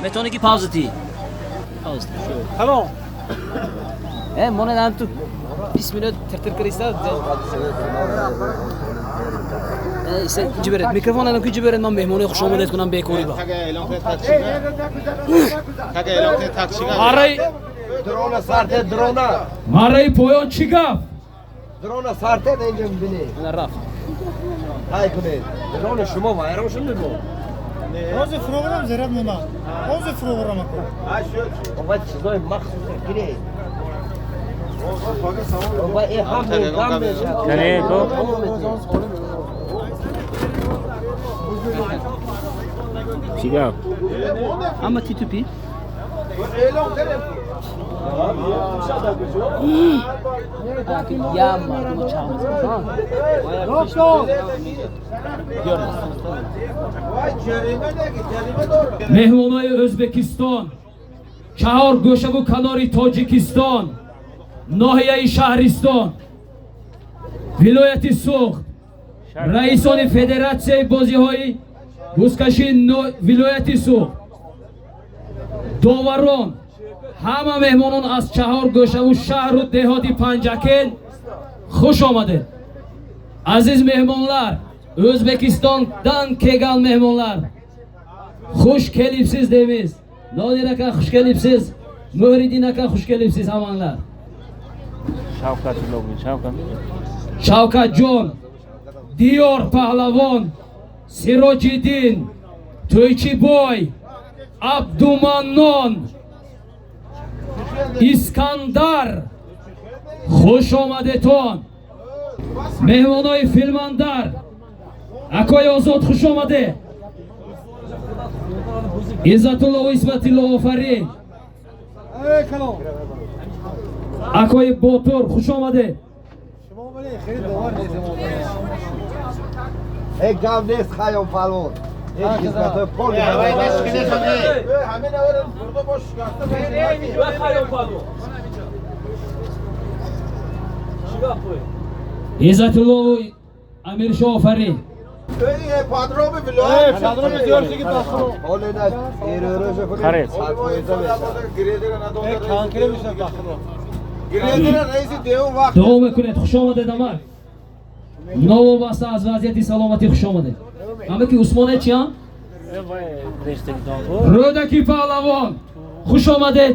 Метавонӣ ки пауза тӣ? Пауза. Тамом. Монед ҳам ту 20 минут тиртир кириста. Инҷа беред микрофон ҳам ки инҷа беред, ман меҳмони хуш омадед кунам бекорӣ ба. Мараи дрона сарте дрона. Мараи поён чӣ гап? Дрона сарте инҷа мебинӣ. Рафт. Ҳай кунед. Дрона шумо вайрон шуд мо. Ҳозир фурӯғрам заряд монад. Ҳозир фурӯғрам аку. Бояд чизои махсус гиред. Ва ин ҳам дам мешавад. Чӣ гап? Ҳама ти тупи? Я мардумо чаҳ мезанад. Меҳмонои Ӯзбекистон, Чаҳор гӯшаву канори Тоҷикистон, ноҳияи Шаҳристон, вилояти Суғд, раисони федератсияи бозиҳои гузкашии вилояти Суғд, доварон, ҳама меҳмонон аз чаҳор гӯшаву шаҳру деҳоти Панҷакент хуш омадед. Азиз меҳмонлар, O'zbekistondan kelgan mehmonlar, xush kelibsiz deymiz. Nodir aka xush kelibsiz, Muhriddin aka xush kelibsiz hammanglar. Shavkatjon, Diyor Pahlavon, Sirojiddin, To'ychiboy, Abdumannon, Iskandar, хуш омадетон. Меҳмонои Филмандар, акои Озод хуш омаде. Иззатулло Исматилло офарин. Акои Ботур хуш омаде. Эй гап нест Хайём палвон. Эй хизматҳои пок. Иззатулло Амиршо офарин. Дуо мекунед, хуш омадед амак. Новобаста аз вазъияти саломатӣ хуш омадед. Амаки Усмоне чиям? Рӯдаки паҳлавон, хуш омадед.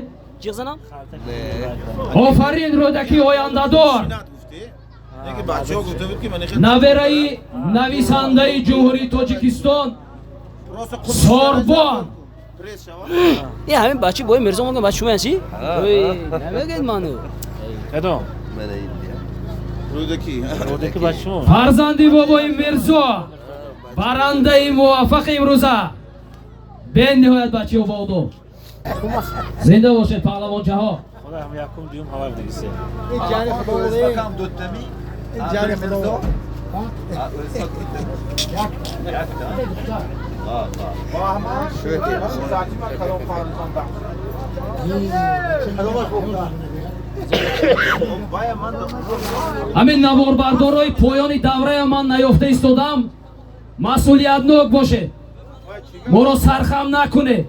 Офарин Рӯдаки ояндадор. Набераи нависандаи Ҷумҳурии Тоҷикистон Сорбон. Е ҳамин бачи бои Мирзо мегӯям, бачи шумо чӣ? Намегӯед ману. Кадом? Рӯдаки бачи шумо. Фарзанди бобои Мирзо, барандаи муваффақи имрӯза. Бениҳоят бачи ободоб. Зинда бошед паҳлавончаҳо. Худо ҳам якум дуюм ҳавар дигисе. Ҳамин наворбардорои поёни даврая ман наёфта истодам. Масъулиятнок бошед, моро сархам накунед.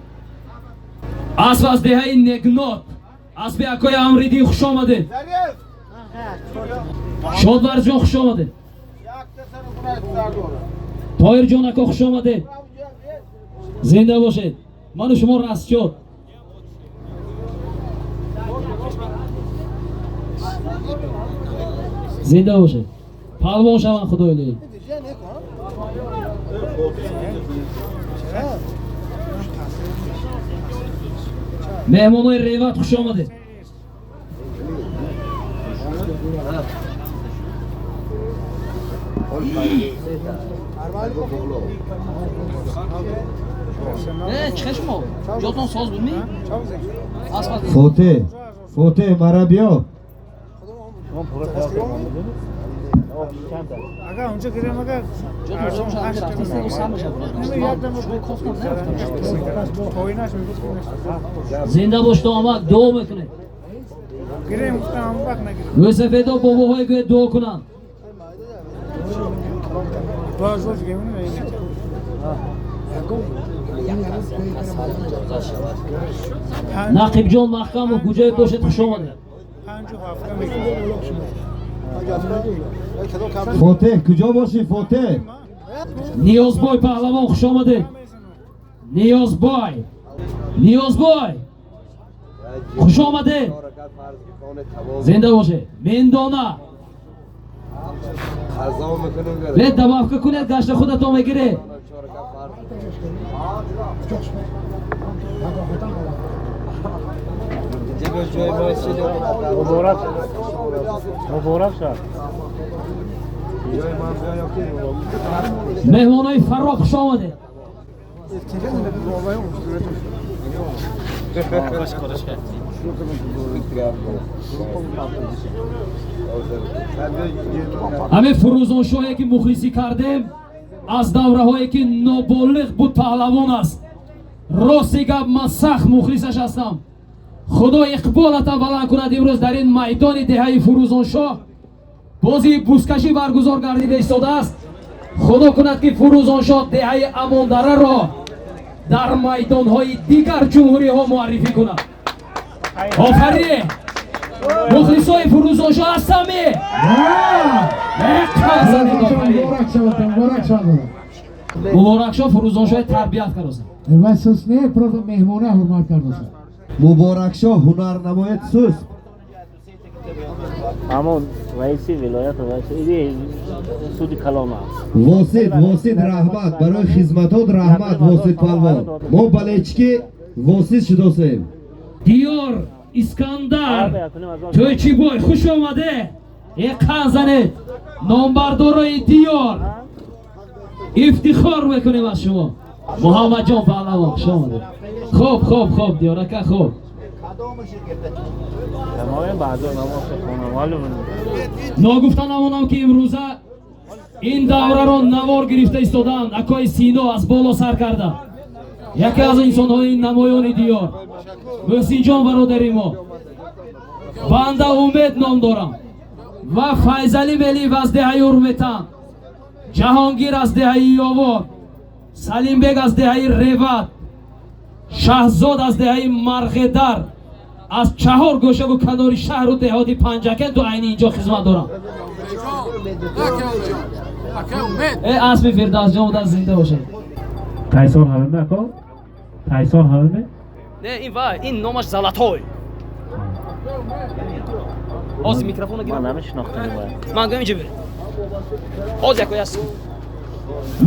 Асп аз деҳаи Негнот, аспи акои Амриддин хуш омадед. Шодварҷон хуш омадед. Тоҳирҷон ако хуш омадед. Зинда бошед. Ману шумо растчот. Зинда бошед. Палвон шаванд худои лоиқ. Меҳмонои Реват хуш омадед. Чӣ шумо? Ҷотон соз буд ми? Фотеҳ, Фотеҳ мара биё. Зинда бош то омад, дуо мекунед. Юсуфедо бобоҳои гӯед дуо кунанд. Нақибҷон Маҳкамов куҷое бошед хуш омадед. Фотеҳ куҷо бошӣ Фотеҳ? Ниёзбой паҳлавон хуш омадед. Ниёзбой, Ниёзбой хуш омадед. Зинда бошед. Мендона лед добавка кунед, гашта худатон мегиред. Муборак шад. Меҳмонои Фарроҳ хуш омадед. Ҳамин Фурӯзоншоҳе ки мухлисӣ кардем аз давраҳое ки ноболиғ буд паҳлавон аст. Рости гап ман сахт мухлисаш ҳастам. Худо иқболатан баланд кунад. Имрӯз дар ин майдони деҳаи Фурӯзоншоҳ бозии бузкашӣ баргузор гардида истодааст. Худо кунад, ки Фурӯзоншоҳ деҳаи Амондараро дар майдонҳои дигар ҷумҳуриҳо муаррифӣ кунад. Офарин! Мухлисои Фурӯзоншоҳ ҳастами? Муборак шавад, муборак шавад. Муборакшоҳ Фурӯзоншоҳи тарбият кардоса. Ва сус не, просто меҳмона ҳурмат кардоса. Муборакшоҳ ҳунарнамояд сус. Ҳамон раиси вилоят суди калон аст. Восит, Восит, раҳмат барои хизматот, раҳмат, Восит палвон. Мо болельщики Восит шудосем. Диёр Искандар Тӯйчибой, хуш омаде! Е қан занед! Номбардорои Диёр, ифтихор мекунем аз шумо. Муҳаммадҷон Паҳлавон, хуш омадед. Хоб, хоб, хоб, Диёр ака, хоб. Ногуфта намонам, ки имрӯза ин давраро навор гирифта истодаанд акои Сино аз боло сар карда, яке аз инсонҳои намоёни Диёр, Муҳсинҷон бародари мо, банда Умед ном дорам, ва Файзалӣ Мелиев аз деҳаи Урметан, Ҷаҳонгир аз деҳаи Ёвор, Салимбек аз деҳаи Реват, Шаҳзод аз деҳаи Марғедар, аз чаҳор гӯшаву канори шаҳру деҳоти Панҷакенту айни инҷо хизмат дорам. Э, аспи Фирдавсҷон буда, зинда бошад. Тайсон ҳамиме, ако? Тайсон ҳамиме? Не, ин ва ин номаш Золотой. Ҳозир микрофонро гирам. Ман намешинохтам. Ман гӯям, инҷа бир. Ҳозир якои аст.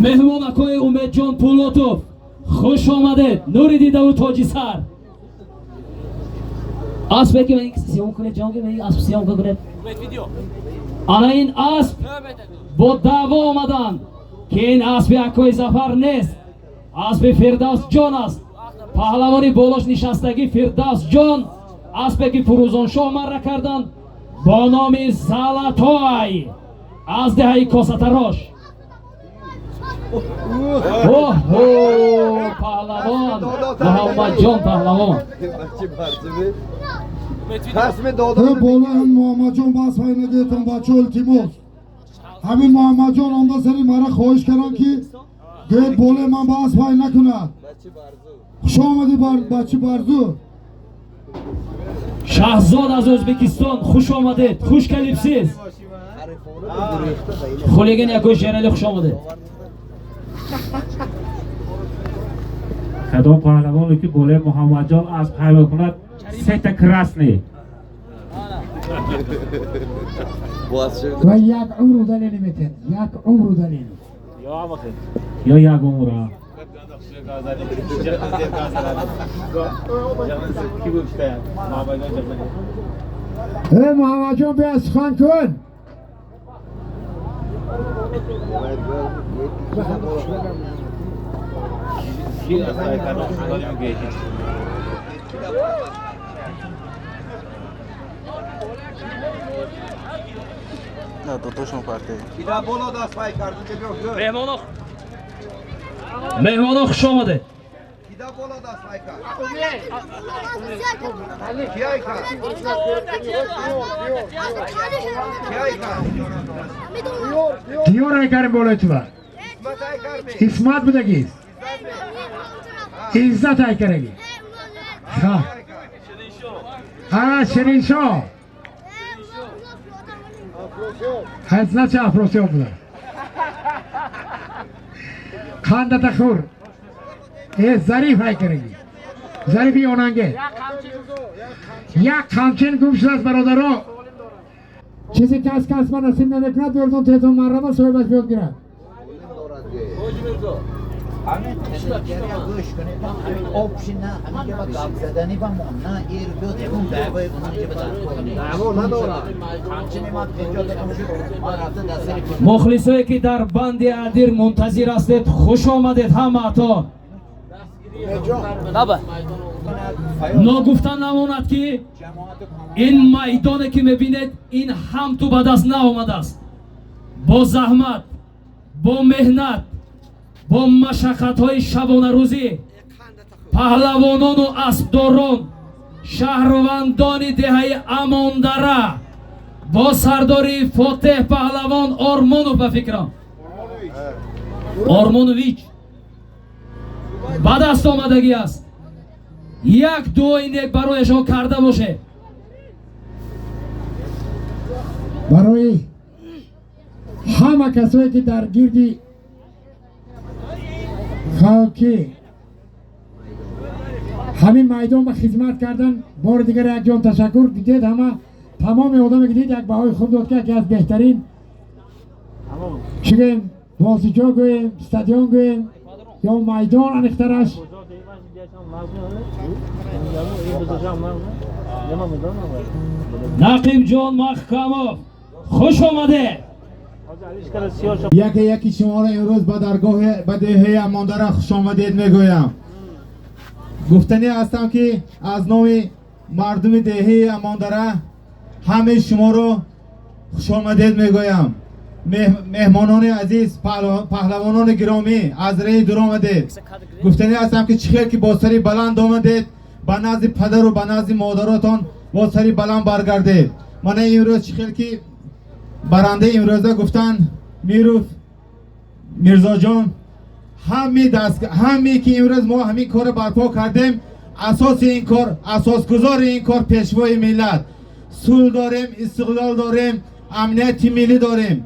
Меҳмон акои Умедҷон Пулотов, хуш омадед, нури дидаву тоҷи сар. Аспе ки сиём кунед, ҷон, ки асп сиём кунед. Ана ин асп бо даъво омаданд, ки ин аспи акои Зафар нест, аспи Фирдавсҷон аст. Паҳлавони болош нишастагӣ Фирдавсҷон, аспе ки Фурӯзоншоҳ марра карданд бо номи Золотой аз деҳаи Косатарош. Оҳо, паҳлавон Муҳаммадҷон паҳлавон. Болои Муҳаммадҷон бас пай надиҳетон, бачаҳо, илтимос. Ҳамин Муҳаммадҷон омда сари мара хоҳиш кардам, ки гӯед болои ман бас пай накунад. Хуш омадӣ, бачи барзу. Шаҳзод аз Ӯзбекистон, хуш омадед, хуш келибсиз. Хулиган якои Шерали, хуш омадед. Кадом паҳлавоне ки болои Муҳаммадҷон асп ҳай мекунад, сета красный. Ва як умр удаление метиҳад, як умр удаление. Ё як умр, а? Э, Муҳаммадҷон, биё сухан кун. Меҳмоно, меҳмоно, хуш омадед. Диёр айкарим болои тува. Исмат будагист. Иззат айкараги. Ха. А, Шириншоҳ. Хазнача Афросиёб буда. Қандата хӯр. Э, Зариф айкараги. Зарифи онанге. Як қамчин гум шудааст, бародаро. Чизе ки аз кас ба насиб намекунад, биёрдон тезон маррама соҳибаш биёд гирад. ҳамин гӯш кунед, ҳамин обши на, ҳамин ҷаба гап задани ба мо на эр биёд, ягон даъвои онон ҷаба дар кор нест. Даъво надорад. Ҳамчунин ман пенҷоҳ дақиқа шуд, ман рафта дар сари Мухлисое ки дар банди адир мунтазир ҳастед, хуш омадед ҳамаатон. Баба. Ногуфта намонад, ки ин майдоне ки мебинед, ин ҳам ту ба даст наомадааст. Бо заҳмат, бо меҳнат, бо машаққатҳои шабонарӯзӣ паҳлавонону аспдорон Шаҳрвандони деҳаи Амондара бо сардори Фотеҳ паҳлавон Ормонов, ба фикрам Ормонович, ба даст омадагӣ аст. Як дуои нек барояшон карда бошед. Барои ҳама касое ки дар гирди халқӣ ҳамин майдон ба хизмат кардан, бори дигар якҷон ташаккур. Дидед, ҳама тамоми одаме ки дид, як баҳои хуб дод, ки яке аз беҳтарин, чӣ гӯем, бозиҷо гӯем, стадион гӯем ё майдон аниқтараш. Нақибҷон Маҳкамов, хуш омадед. Яке яки шуморо имрӯз ба даргоҳи ба деҳаи Амондара хуш омадед мегӯям. Гуфтанӣ ҳастам, ки аз номи мардуми деҳаи Амондара ҳамаи шуморо хуш омадед мегӯям. Меҳмонони азиз, паҳлавонони гиромӣ, аз раи дур омадед. Гуфтанӣ ҳастам, ки чӣ хел ки бо сари баланд омадед, ба назди падару ба назди модаротон бо сари баланд баргардед. Мана имрӯз чӣ хел ки барандаи имрӯза гуфтанд Миров Мирзоҷон, ҳаме ки имрӯз мо ҳамин корро барпо кардем, асоси ин кор, асосгузори ин кор пешвои миллат. Сулҳ дорем, истиқлол дорем, амнияти миллӣ дорем.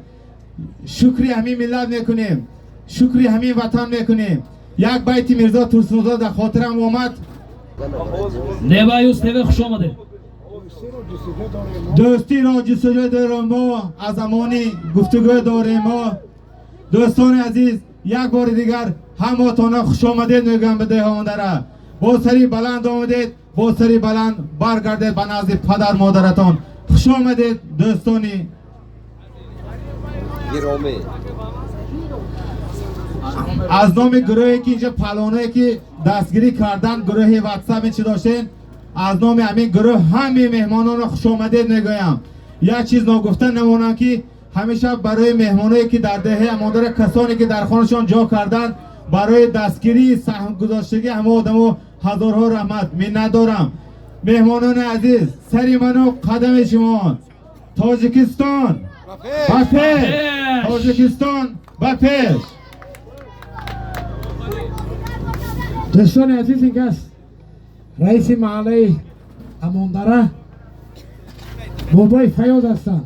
Шукри ҳамин миллат мекунем, шукри ҳамин ватан мекунем. Як байти Мирзо Турсунзода дар хотирам омад. Неваюс ТВ, хуш омадед. Дӯстиро ҷустуҷӯ дорем мо, аз амони гуфтугӯ дорем мо. Дӯстони азиз, як бори дигар ҳамотона хуш омадед мегӯям ба деҳаи Амондара. Бо сари баланд омадед, бо сари баланд баргардед ба назди падар модаратон. Хуш омадед, дӯстони гиромӣ. Аз номи гурӯҳе ки инҷа паҳлавоное ки дастгирӣ карданд, гурӯҳи ватсапи чӣ доштем, аз номи ҳамин гурӯҳ ҳамаи меҳмононро хуш омадед мегӯям. Як чиз ногуфта намонам, ки ҳамеша барои меҳмоное ки дар деҳаи Амондара, касоне ки дар хонашон ҷо карданд, барои дастгирии саҳмгузоштагӣ ҳама одамо ҳазорҳо раҳмат миннатдорам. Меҳмонони азиз, сари ману қадами шумо. Тоҷикистон ба пеш! Тоҷикистон ба пеш! Дӯстони азиз, ин кас раиси маҳаллаи Амондара Бобои Фаёз ҳастанд.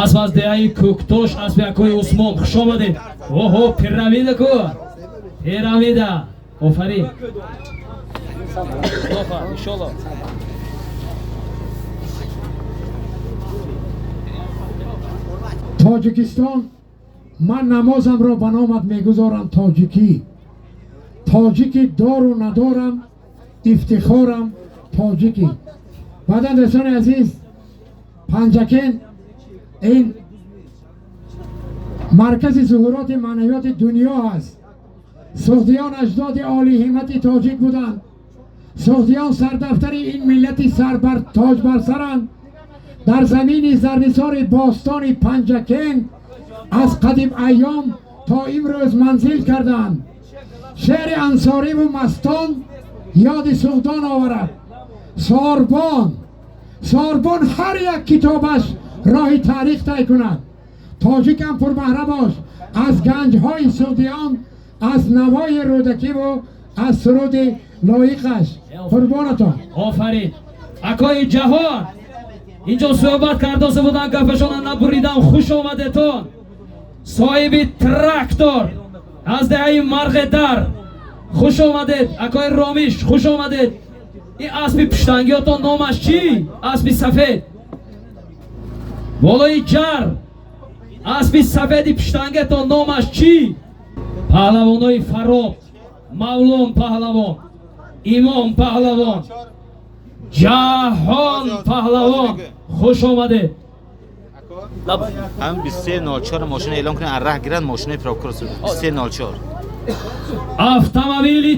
Асп аз деҳаи Кӯктош, аспи акои Усмон, хуш омадед. Оҳо, пирамида ку, пирамида, офарин. Иншолло. Тоҷикистон, ман намозамро ба номат мегузорам тоҷикӣ. Тоҷики дору надорам, ифтихорам тоҷикӣ. Баъдан дӯстони азиз, Панҷакент ин маркази зуҳуроти маънавиёти дунё аст. Суғдиён аҷдоди олиҳиммати тоҷик буданд. Суғдиён сардафтари ин миллати сарбар тоҷ барсаранд. Дар замини зарнисори бостони Панҷакент аз қадим айём то имрӯз манзил карданд. Шеъри ансориву мастон ёди суғдон оварад. Сорбон ҳар як китобаш роҳи таърих тай кунад. Тоҷикам пурбаҳра бош аз ганҷҳои суғдиён, аз навои рӯдакиву аз суруди лоиқаш. Қурбонатон. Офарин. Акои ҷаҳон, инҷо суҳбат кардоса буданд, гапашонро набуридам. Хуш омадетон. Соҳиби трактор аз деҳаи Марғедар, хуш омадед. Акои Ромиш, хуш омадед. Ин аспи пуштангиётон номаш чӣ? Аспи сафед болои ҷар, аспи сафеди пуштангетон номаш чӣ? Паҳлавонои Фароб, Мавлон паҳлавон, Имом паҳлавон, Ҷаҳон паҳлавон, хуш омадед. Ҳам 2304 мошина эълон кунед, аз раҳ гиранд мошинаи прокурор. 2304 автомобили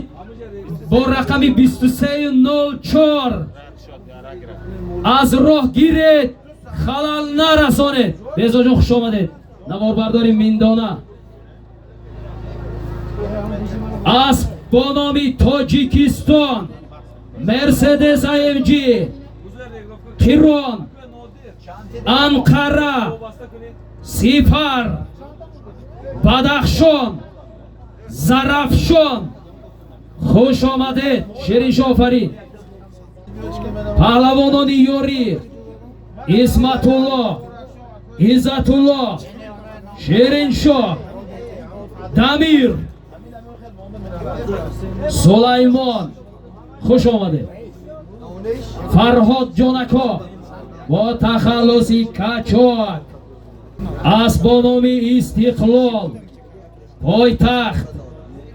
бо рақами 2304 аз роҳ гиред, халал нарасонед. Безоҷон, хуш омадед. Наворбардори Миндона. Асп бо номи Тоҷикистон, Мерседес АМГ, Қирон, Анқара, Сипар, Бадахшон, Зарафшон. Хуш омадед, Шириншофарин. Паҳлавонони ёрӣ Исматулло, Иззатулло, Шириншоҳ, Дамир, Сулаймон, хуш омадед. Фарҳод Ҷонако бо тахаллуси Качок, асп бо номи Истиқлол, пойтахт,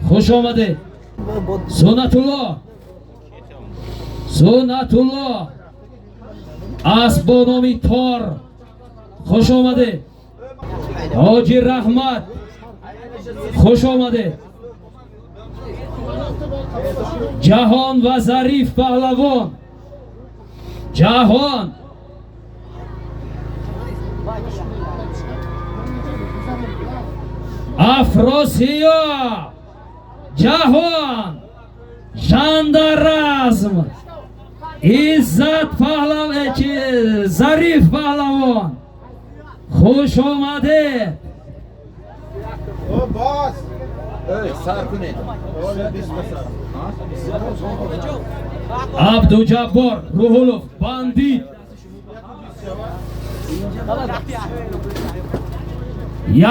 хуш омадед. Суннатулло, Суннатулло, асп бо номи Тор, хуш омадед. Ҳоҷи Раҳмат, хуш омадед. Ҷаҳон ва Зариф паҳлавон, Ҷаҳон. Афросиё, Ҷаҳон, Жандаразм, Иззат паҳлав, Зариф паҳлавон, хуш омадед. Абдуҷаббор Руҳулов, бандит.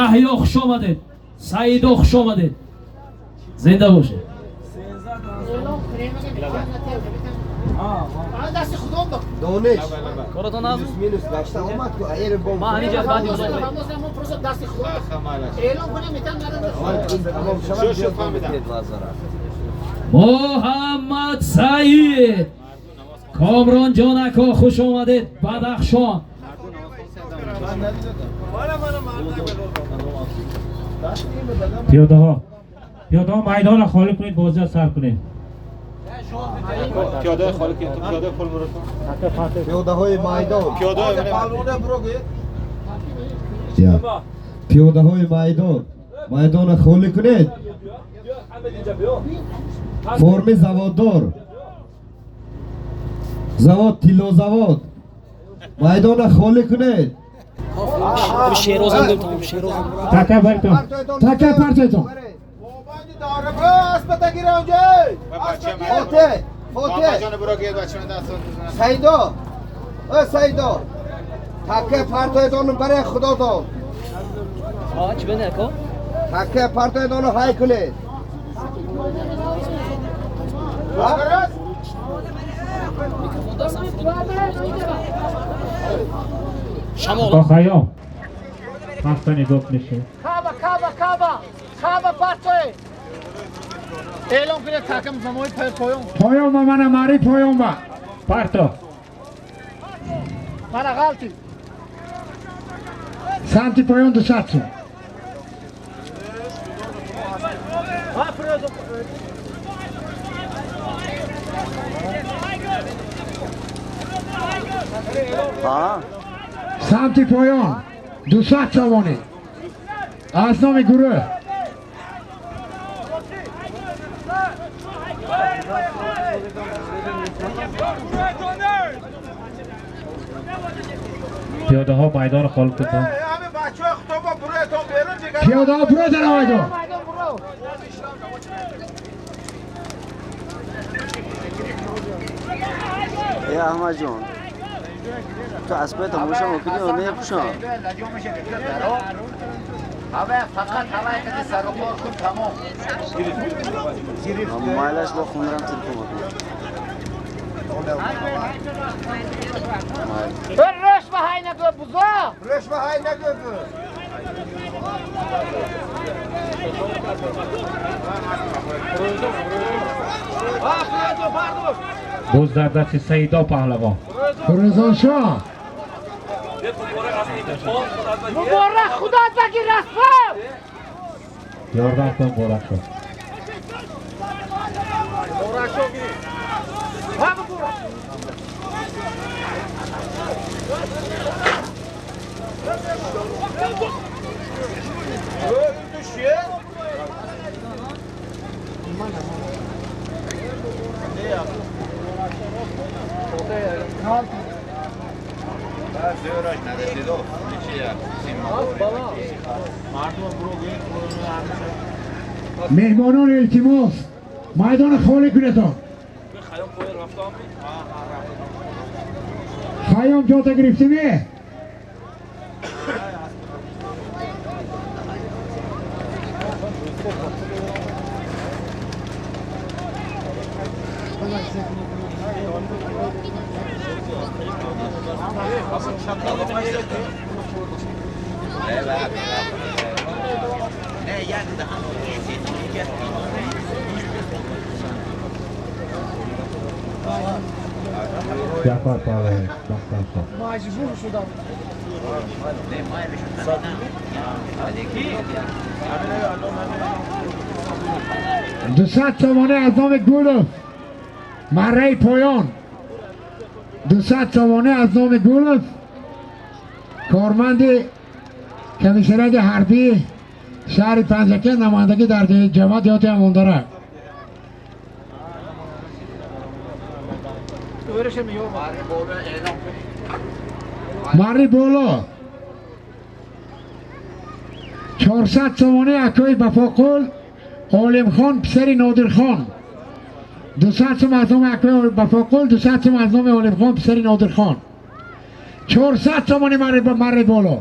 Яҳё, хуш омадед. Саидо, хуш омадед. Зинда бошед. Дониш. Минус гашта омад ку аер бом. Ма ҳаминҷа баъди Муҳаммад Саид, Комрон ҷонако, хуш омадед. Бадахшон. Пиёдаҳо, пиёдаҳо майдонро холӣ кунед, бозиро сар кунед. Пиёдаҳои майдон, пиёдаҳои майдон, майдонро холӣ кунед. Форми заводдор, завод, тиллозавод, майдонро холӣ кунед. Шерозам гӯем, тамом, Шерозам. Така бартон, така партойтон. Саидо, э Саидо, таке партойтон барои худотон. Чӣ бене ако? Таке партойтонро ҳай кунед. با خیام هفته نگاه میشه. کعبه کعبه کعبه کعبه پرتوی اعلام کنه تاکم زموی پایون پایون با من ماری پایون با پرتو من غلطی سمتی پایون دو ساتو سمتی پایان 200 سامانی از نام گروه پیاده ها میدان خالی کردن. پیاده ها برو در میدان. ای احمد جان تو اسبه تماشا میکنی و نمیپوشم. فقط هوای که سر و کار کن تمام. موبایلش با خونرم تلفن میکنم. رش و های نگو بزا. رش و های نگو. باز در دست سیدا پهلوان. رضا شاه. مبارک خدا بگیر رسم. یاردم کن مبارک شد. مبارک شد گیری. Меҳмонон, илтимос, майдон холӣ кунедон. Хайём ҷота гирифтиме? Ҷафар Палаев, Бахтархон. Маҷбур шудам. 200 сомонӣ аз номи Гулов, марраи поён. 200 сомонӣ аз номи Гулов, корманди комиссариати ҳарбии шаҳри Панҷакент, намояндагӣ дар ҷамоат деҳоти Амондара. Марри боло 400 сомонӣ акои Бафоқул Олимхон, писари Нодирхон. 200 сом аз номи акои Бафоқул, 200 сом аз номи Олимхон, писари Нодирхон. 400 сомонӣ марри боло.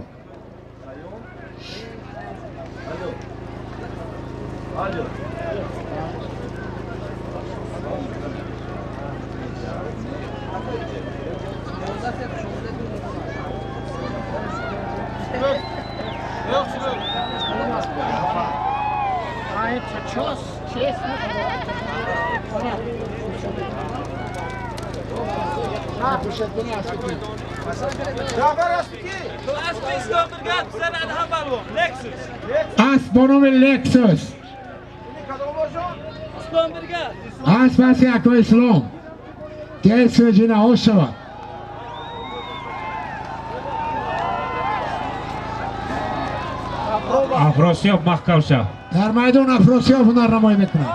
Асп бо номи Лексус. Асп аси акои Ислом. Десӯҷина ошава. Афросиёб маҳкам шав. Дар майдон Афросиёб ҳунарнамоӣ мекунад.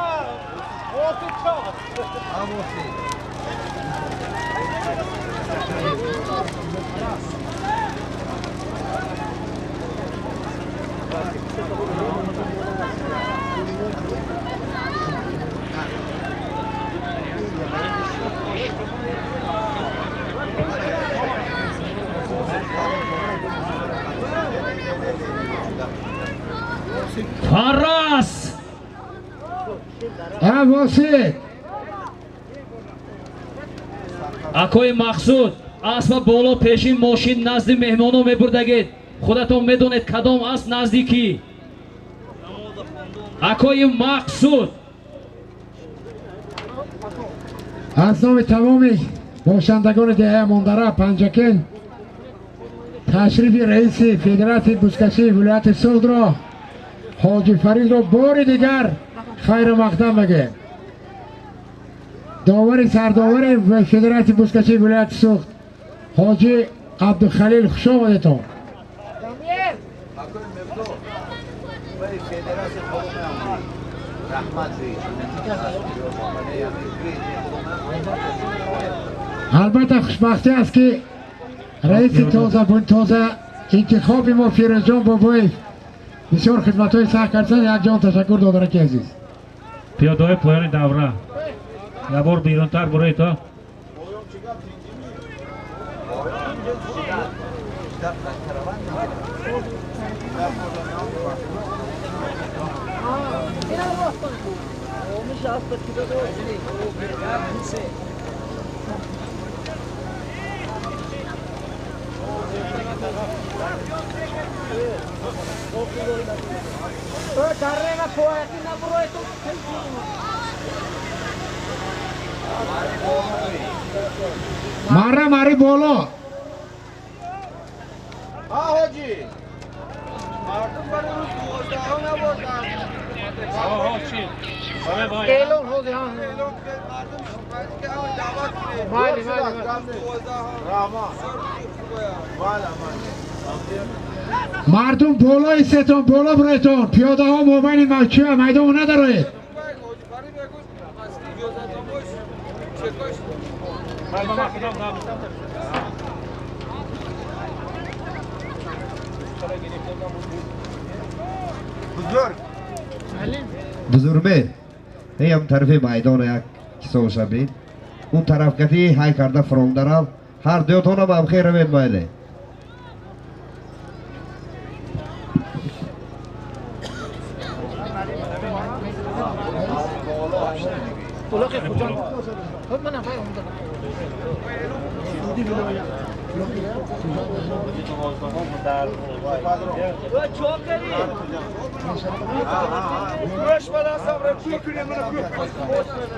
Фаррас! Восит! Акои Мақсуд, аспа боло пеши мошин назди меҳмоно мебурдагед. Худатон медонед кадом асп назди кӣ. Акои Мақсуд. Аз номи тамоми бошандагони деҳаи Амондара, Панҷакент, ташрифи раиси Федератсияи бузкашии вилояти Суғдро, Ҳоҷи Фаридро бори дигар хайру мақдам мегӯем. Довари сардовари Федератсияи бузкашии вилояти Суғд Ҳоҷи Абдухалил, хуш омадетон. Албатта, хушбахтӣ аст, ки раиси тоза интихоби мо Фирӯзҷон Бобоев бисёр хидматҳои сахт карданд. Якҷон ташаккур, додараки азиз. Пиёдаҳои поёни давра, як бор берунтар бурои то. Мара мари боло. Ҳоҷӣ. Мардум барои рӯз 12 набошад. Эълон ҳозир ҳа. Майли, майли. Мардум боло истетон, боло бироетон. Пиёдаҳо мобайни мавчиа майдон надароед. Бузургмеҳр, ҳам тарафи майдон як кисоша бин. Он тараф кати ҳай карда фуромдарав. Ҳар дуётонам ҳам хел равед майле.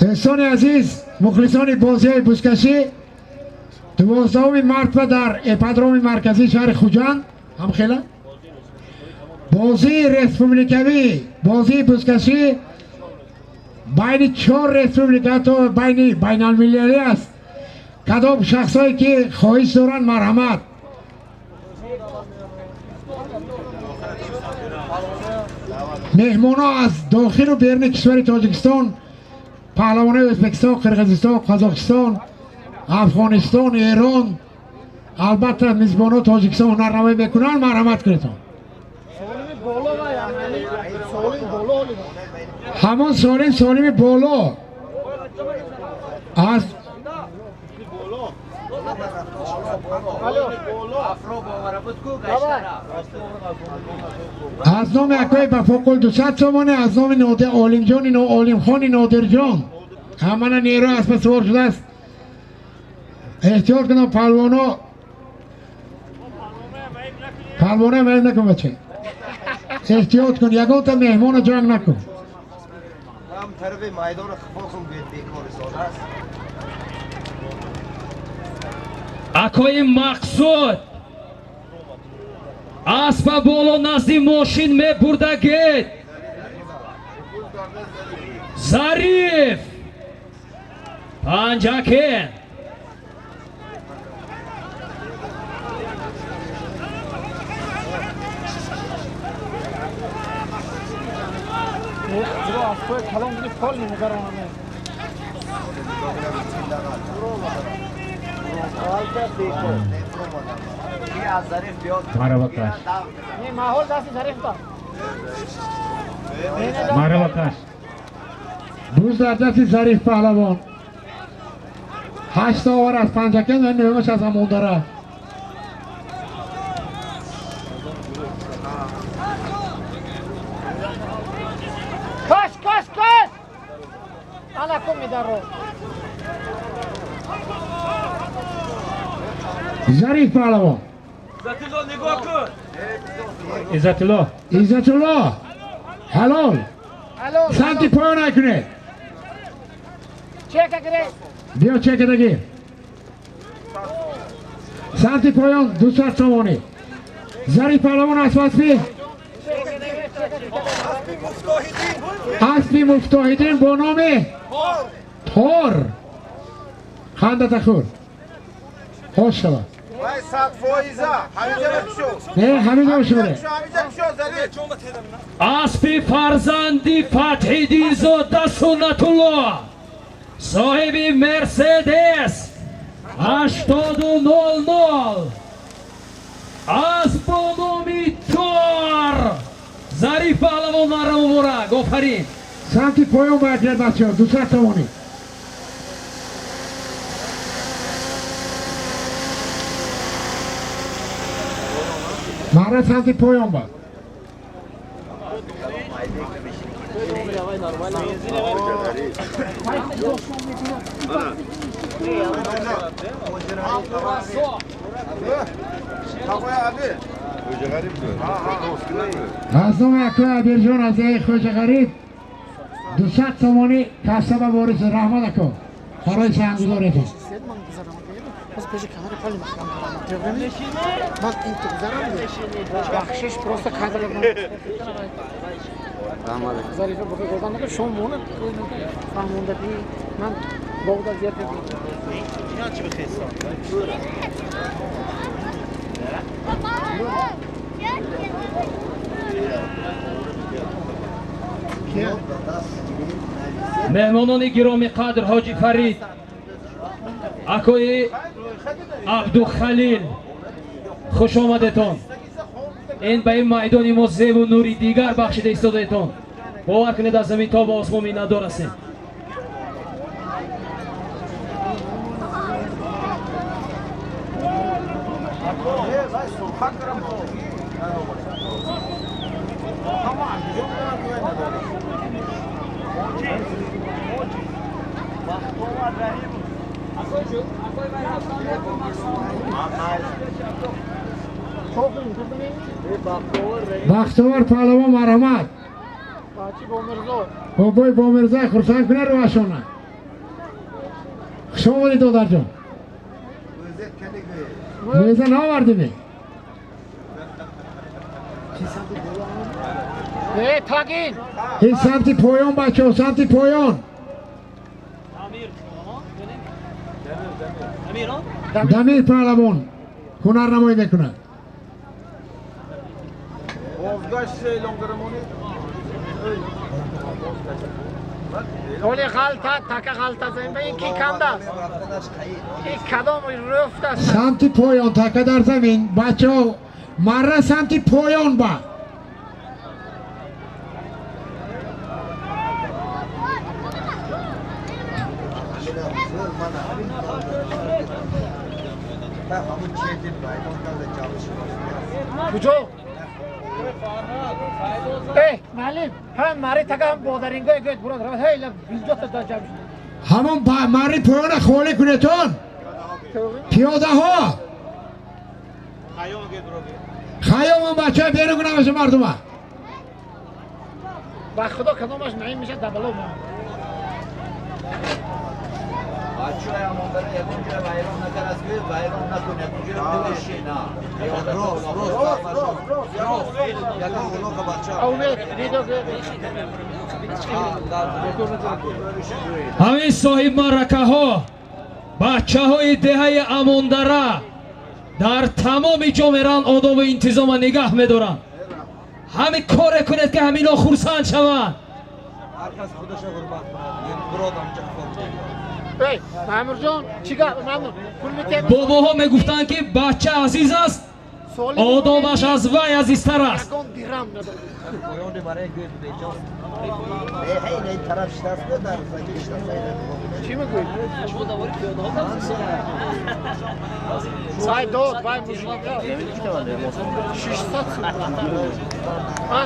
Дӯстони азиз, мухлисони бозиҳои бузкашӣ, 12 март ва дар ипподроми марказии шаҳри Хуҷанд ҳамхела бозии республикавӣ, бозии бузкашӣ байни 4 республика то байни байналмилалӣ аст. Кадом шахсое ки хоҳиш доранд, марҳамат. Меҳмонҳо аз дохилу беруни кишвари Тоҷикистон, паҳлавонои Ӯзбекистон, Қирғизистон, Қазоқистон, Афғонистон, Эрон, албатта мизбонҳо Тоҷикистон ҳунарнамоӣ мекунанд, марҳамат кунедон. Ҳамон солим солими боло аз аз номи акои Бафоқул 200 сомонӣ, аз номи Олимҷони Олимхони Нодирҷон. Ҳамана нерӯ аспа сувор шудааст. Эҳтиёт кунам палвоно. Палвоно майл накун бача. Эҳтиёт кун, ягонта меҳмоно ҷанг накун. Ҳам тарафи майдонро хифо кун, бекор истодааст. Акои Мақсуд аспа боло назди мошин мебурдагед. Зариф Панҷакен. Марабакаш. Марабакаш. Буз дар дасти Зариф паҳлавон. 8 овар аз Панҷакен ва 9-аш аз Амондара. Кош, кош, кош! Ана кун медаро. Зариф паҳлавон. Иззатулло нигоҳ кун. Иззатулло. Иззатулло. Ҳалол. Самти поён накунед. Чека гиред. Биё чека дагир. Самти поён 200 сомонӣ. Зариф паҳлавон аз аспи аспи Муфтоҳиддин бо номи Тор. Хандата хӯр. Хош шавад. Вай 100%. Ҳаминҷа кушо. Не, ҳаминҷа кушо. Аспи фарзанди Фатҳиддинзода Суннатулло, соҳиби Мерседес 8000, асп бо номи Тор. Зариф паҳлавон марра муборак, офарин. Самти поён бояд гирад бачаҳо, 200 сомонӣ. Марра самти поён бад. Аз номи акои Абирҷон аз деҳаи Хоҷағариб 200 сомонӣ касса ба ворис. Раҳмат ако барои саҳмгузориятон. Бахшиш просто кадр Зарифа бо гузарам накун, шумо монад фаҳмондагӣ ман боғда зиёд Меҳмонони гиромӣ қадр, Ҳоҷи Фарид Акои Абдухалил, хуш омадетон. Ин ба ин майдони мо зебу нури дигар бахшида истодаетон. Бовар кунед, аз замин то ба осмон миннатдор ҳастем. Бахтовар паҳлавон, марҳамат. Бобои Бомирза хурсанд кунад рӯашона. Хуш омадед, додарҷон. Мӯза наовардиме? Тагин. Ин самти поён, бачаҳо, самти поён. Дамир паҳлавон ҳунарнамоӣ мекунад. Оли ғалта, така ғалта замин ба ин ки канда аст? Ин кадом рӯфт аст? Самти поён, така дар замин, бачаҳо, марра самти поён ба. Куҷо? Эй, маълим, ҳам мари така ҳам бодарингои гӯед бурад равад, ҳей, билҷота да ҷамъ шуд. Ҳамон мари поёна холӣ кунетон. Пиёдаҳо. Хайёмон бачаҳо берун кунамаша мардума. Ба худо кадомаш наим мешад дабало ма. Бачаҳои амондара ягон ҷоя вайрон накард, гӯй вайрон накун, ягон ҷоя бинишина. Рост, рост, рост, рост. Ягон улоқа бача. Ҳамин соҳиб маъракаҳо, бачаҳои деҳаи Амондара дар тамоми ҷо меранд, одобу интизома нигаҳ медоранд. Ҳамин коре кунед, ки ҳамино хурсанд шаванд. Ҳар кас худаша ҳурмат кунад. Бирод ҳамҷа Маъмурҷон, чӣ гап? Маъмур, пул метиҳем? Бобоҳо мегуфтанд, ки бача азиз аст, одобаш аз вай азизтар аст. Ягон дирам надорад. Чӣ мегӯӣ? Вай дод, вай мужик. 600 сум. А?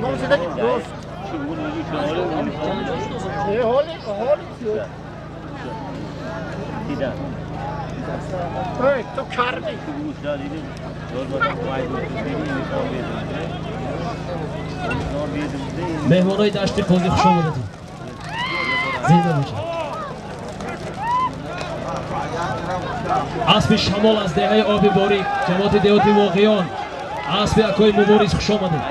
Ном зидаги дӯст. Ҳоли, ҳоли. Эй, ту карди. Меҳмонои дашти қозӣ, хуш омадед. Зинда бошед. Аспи шамол аз деҳаи Оби Борик, ҷамоати деҳоти Воқиён, аспи акои Мубориз, хуш омадед.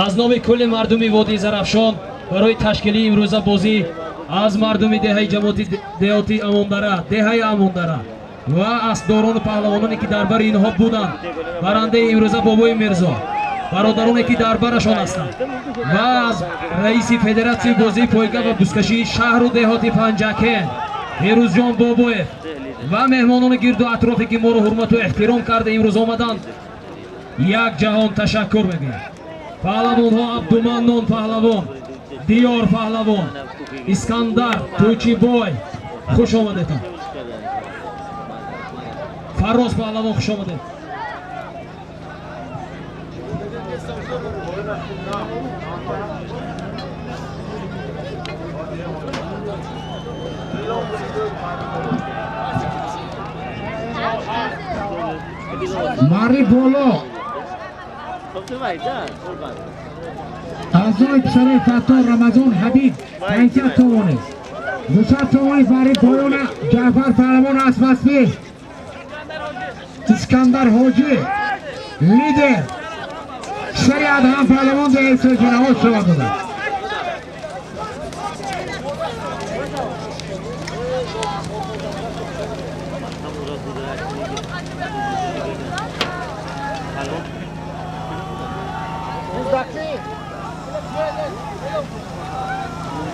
Аз номи кулли мардуми водии Зарафшон барои ташкили имрӯза бозӣ аз мардуми деҳаи ҷамоати деҳоти Амондара, деҳаи Амондара ва аспдорону паҳлавононе, ки дар бари инҳо буданд, барандаи имрӯза бобои Мирзо, бародароне, ки дар барашон ҳастанд, ва аз раиси федератсияи бозии пойга ва бузкашии шаҳру деҳоти Панҷакент Ферӯзҷон Бобоев ва меҳмонони гирду атрофе, ки моро ҳурмату эҳтиром карда имрӯз омаданд, як ҷаҳон ташаккур мегӯем. Паҳлавонҳо Абдуманнон паҳлавон, Диёр паҳлавон, Искандар Тӯчибой, хуш омадетон. Фарроз паҳлавон, хуш омадед. Мари боло аз номи писарои Фаттор Рамазон Ҳабиб 500 сомонӣ, 200 сомонӣ бари поёна Ҷаъфар паҳлавон аспаспи Искандар Ҳоҷӣ лидер писари Адҳам паҳлавон деҳаи Соҷинаҳо шава доданд.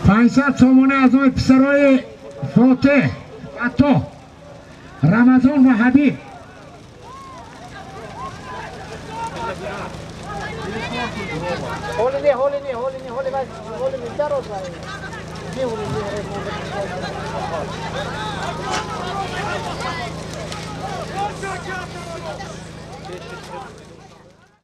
500 сомонӣ аз номи писарои Фотеҳ, Ато, Рамазон ва Ҳабиб. ҳоли не, ҳоли не, ҳоли не, ҳоли ҳоли дароз.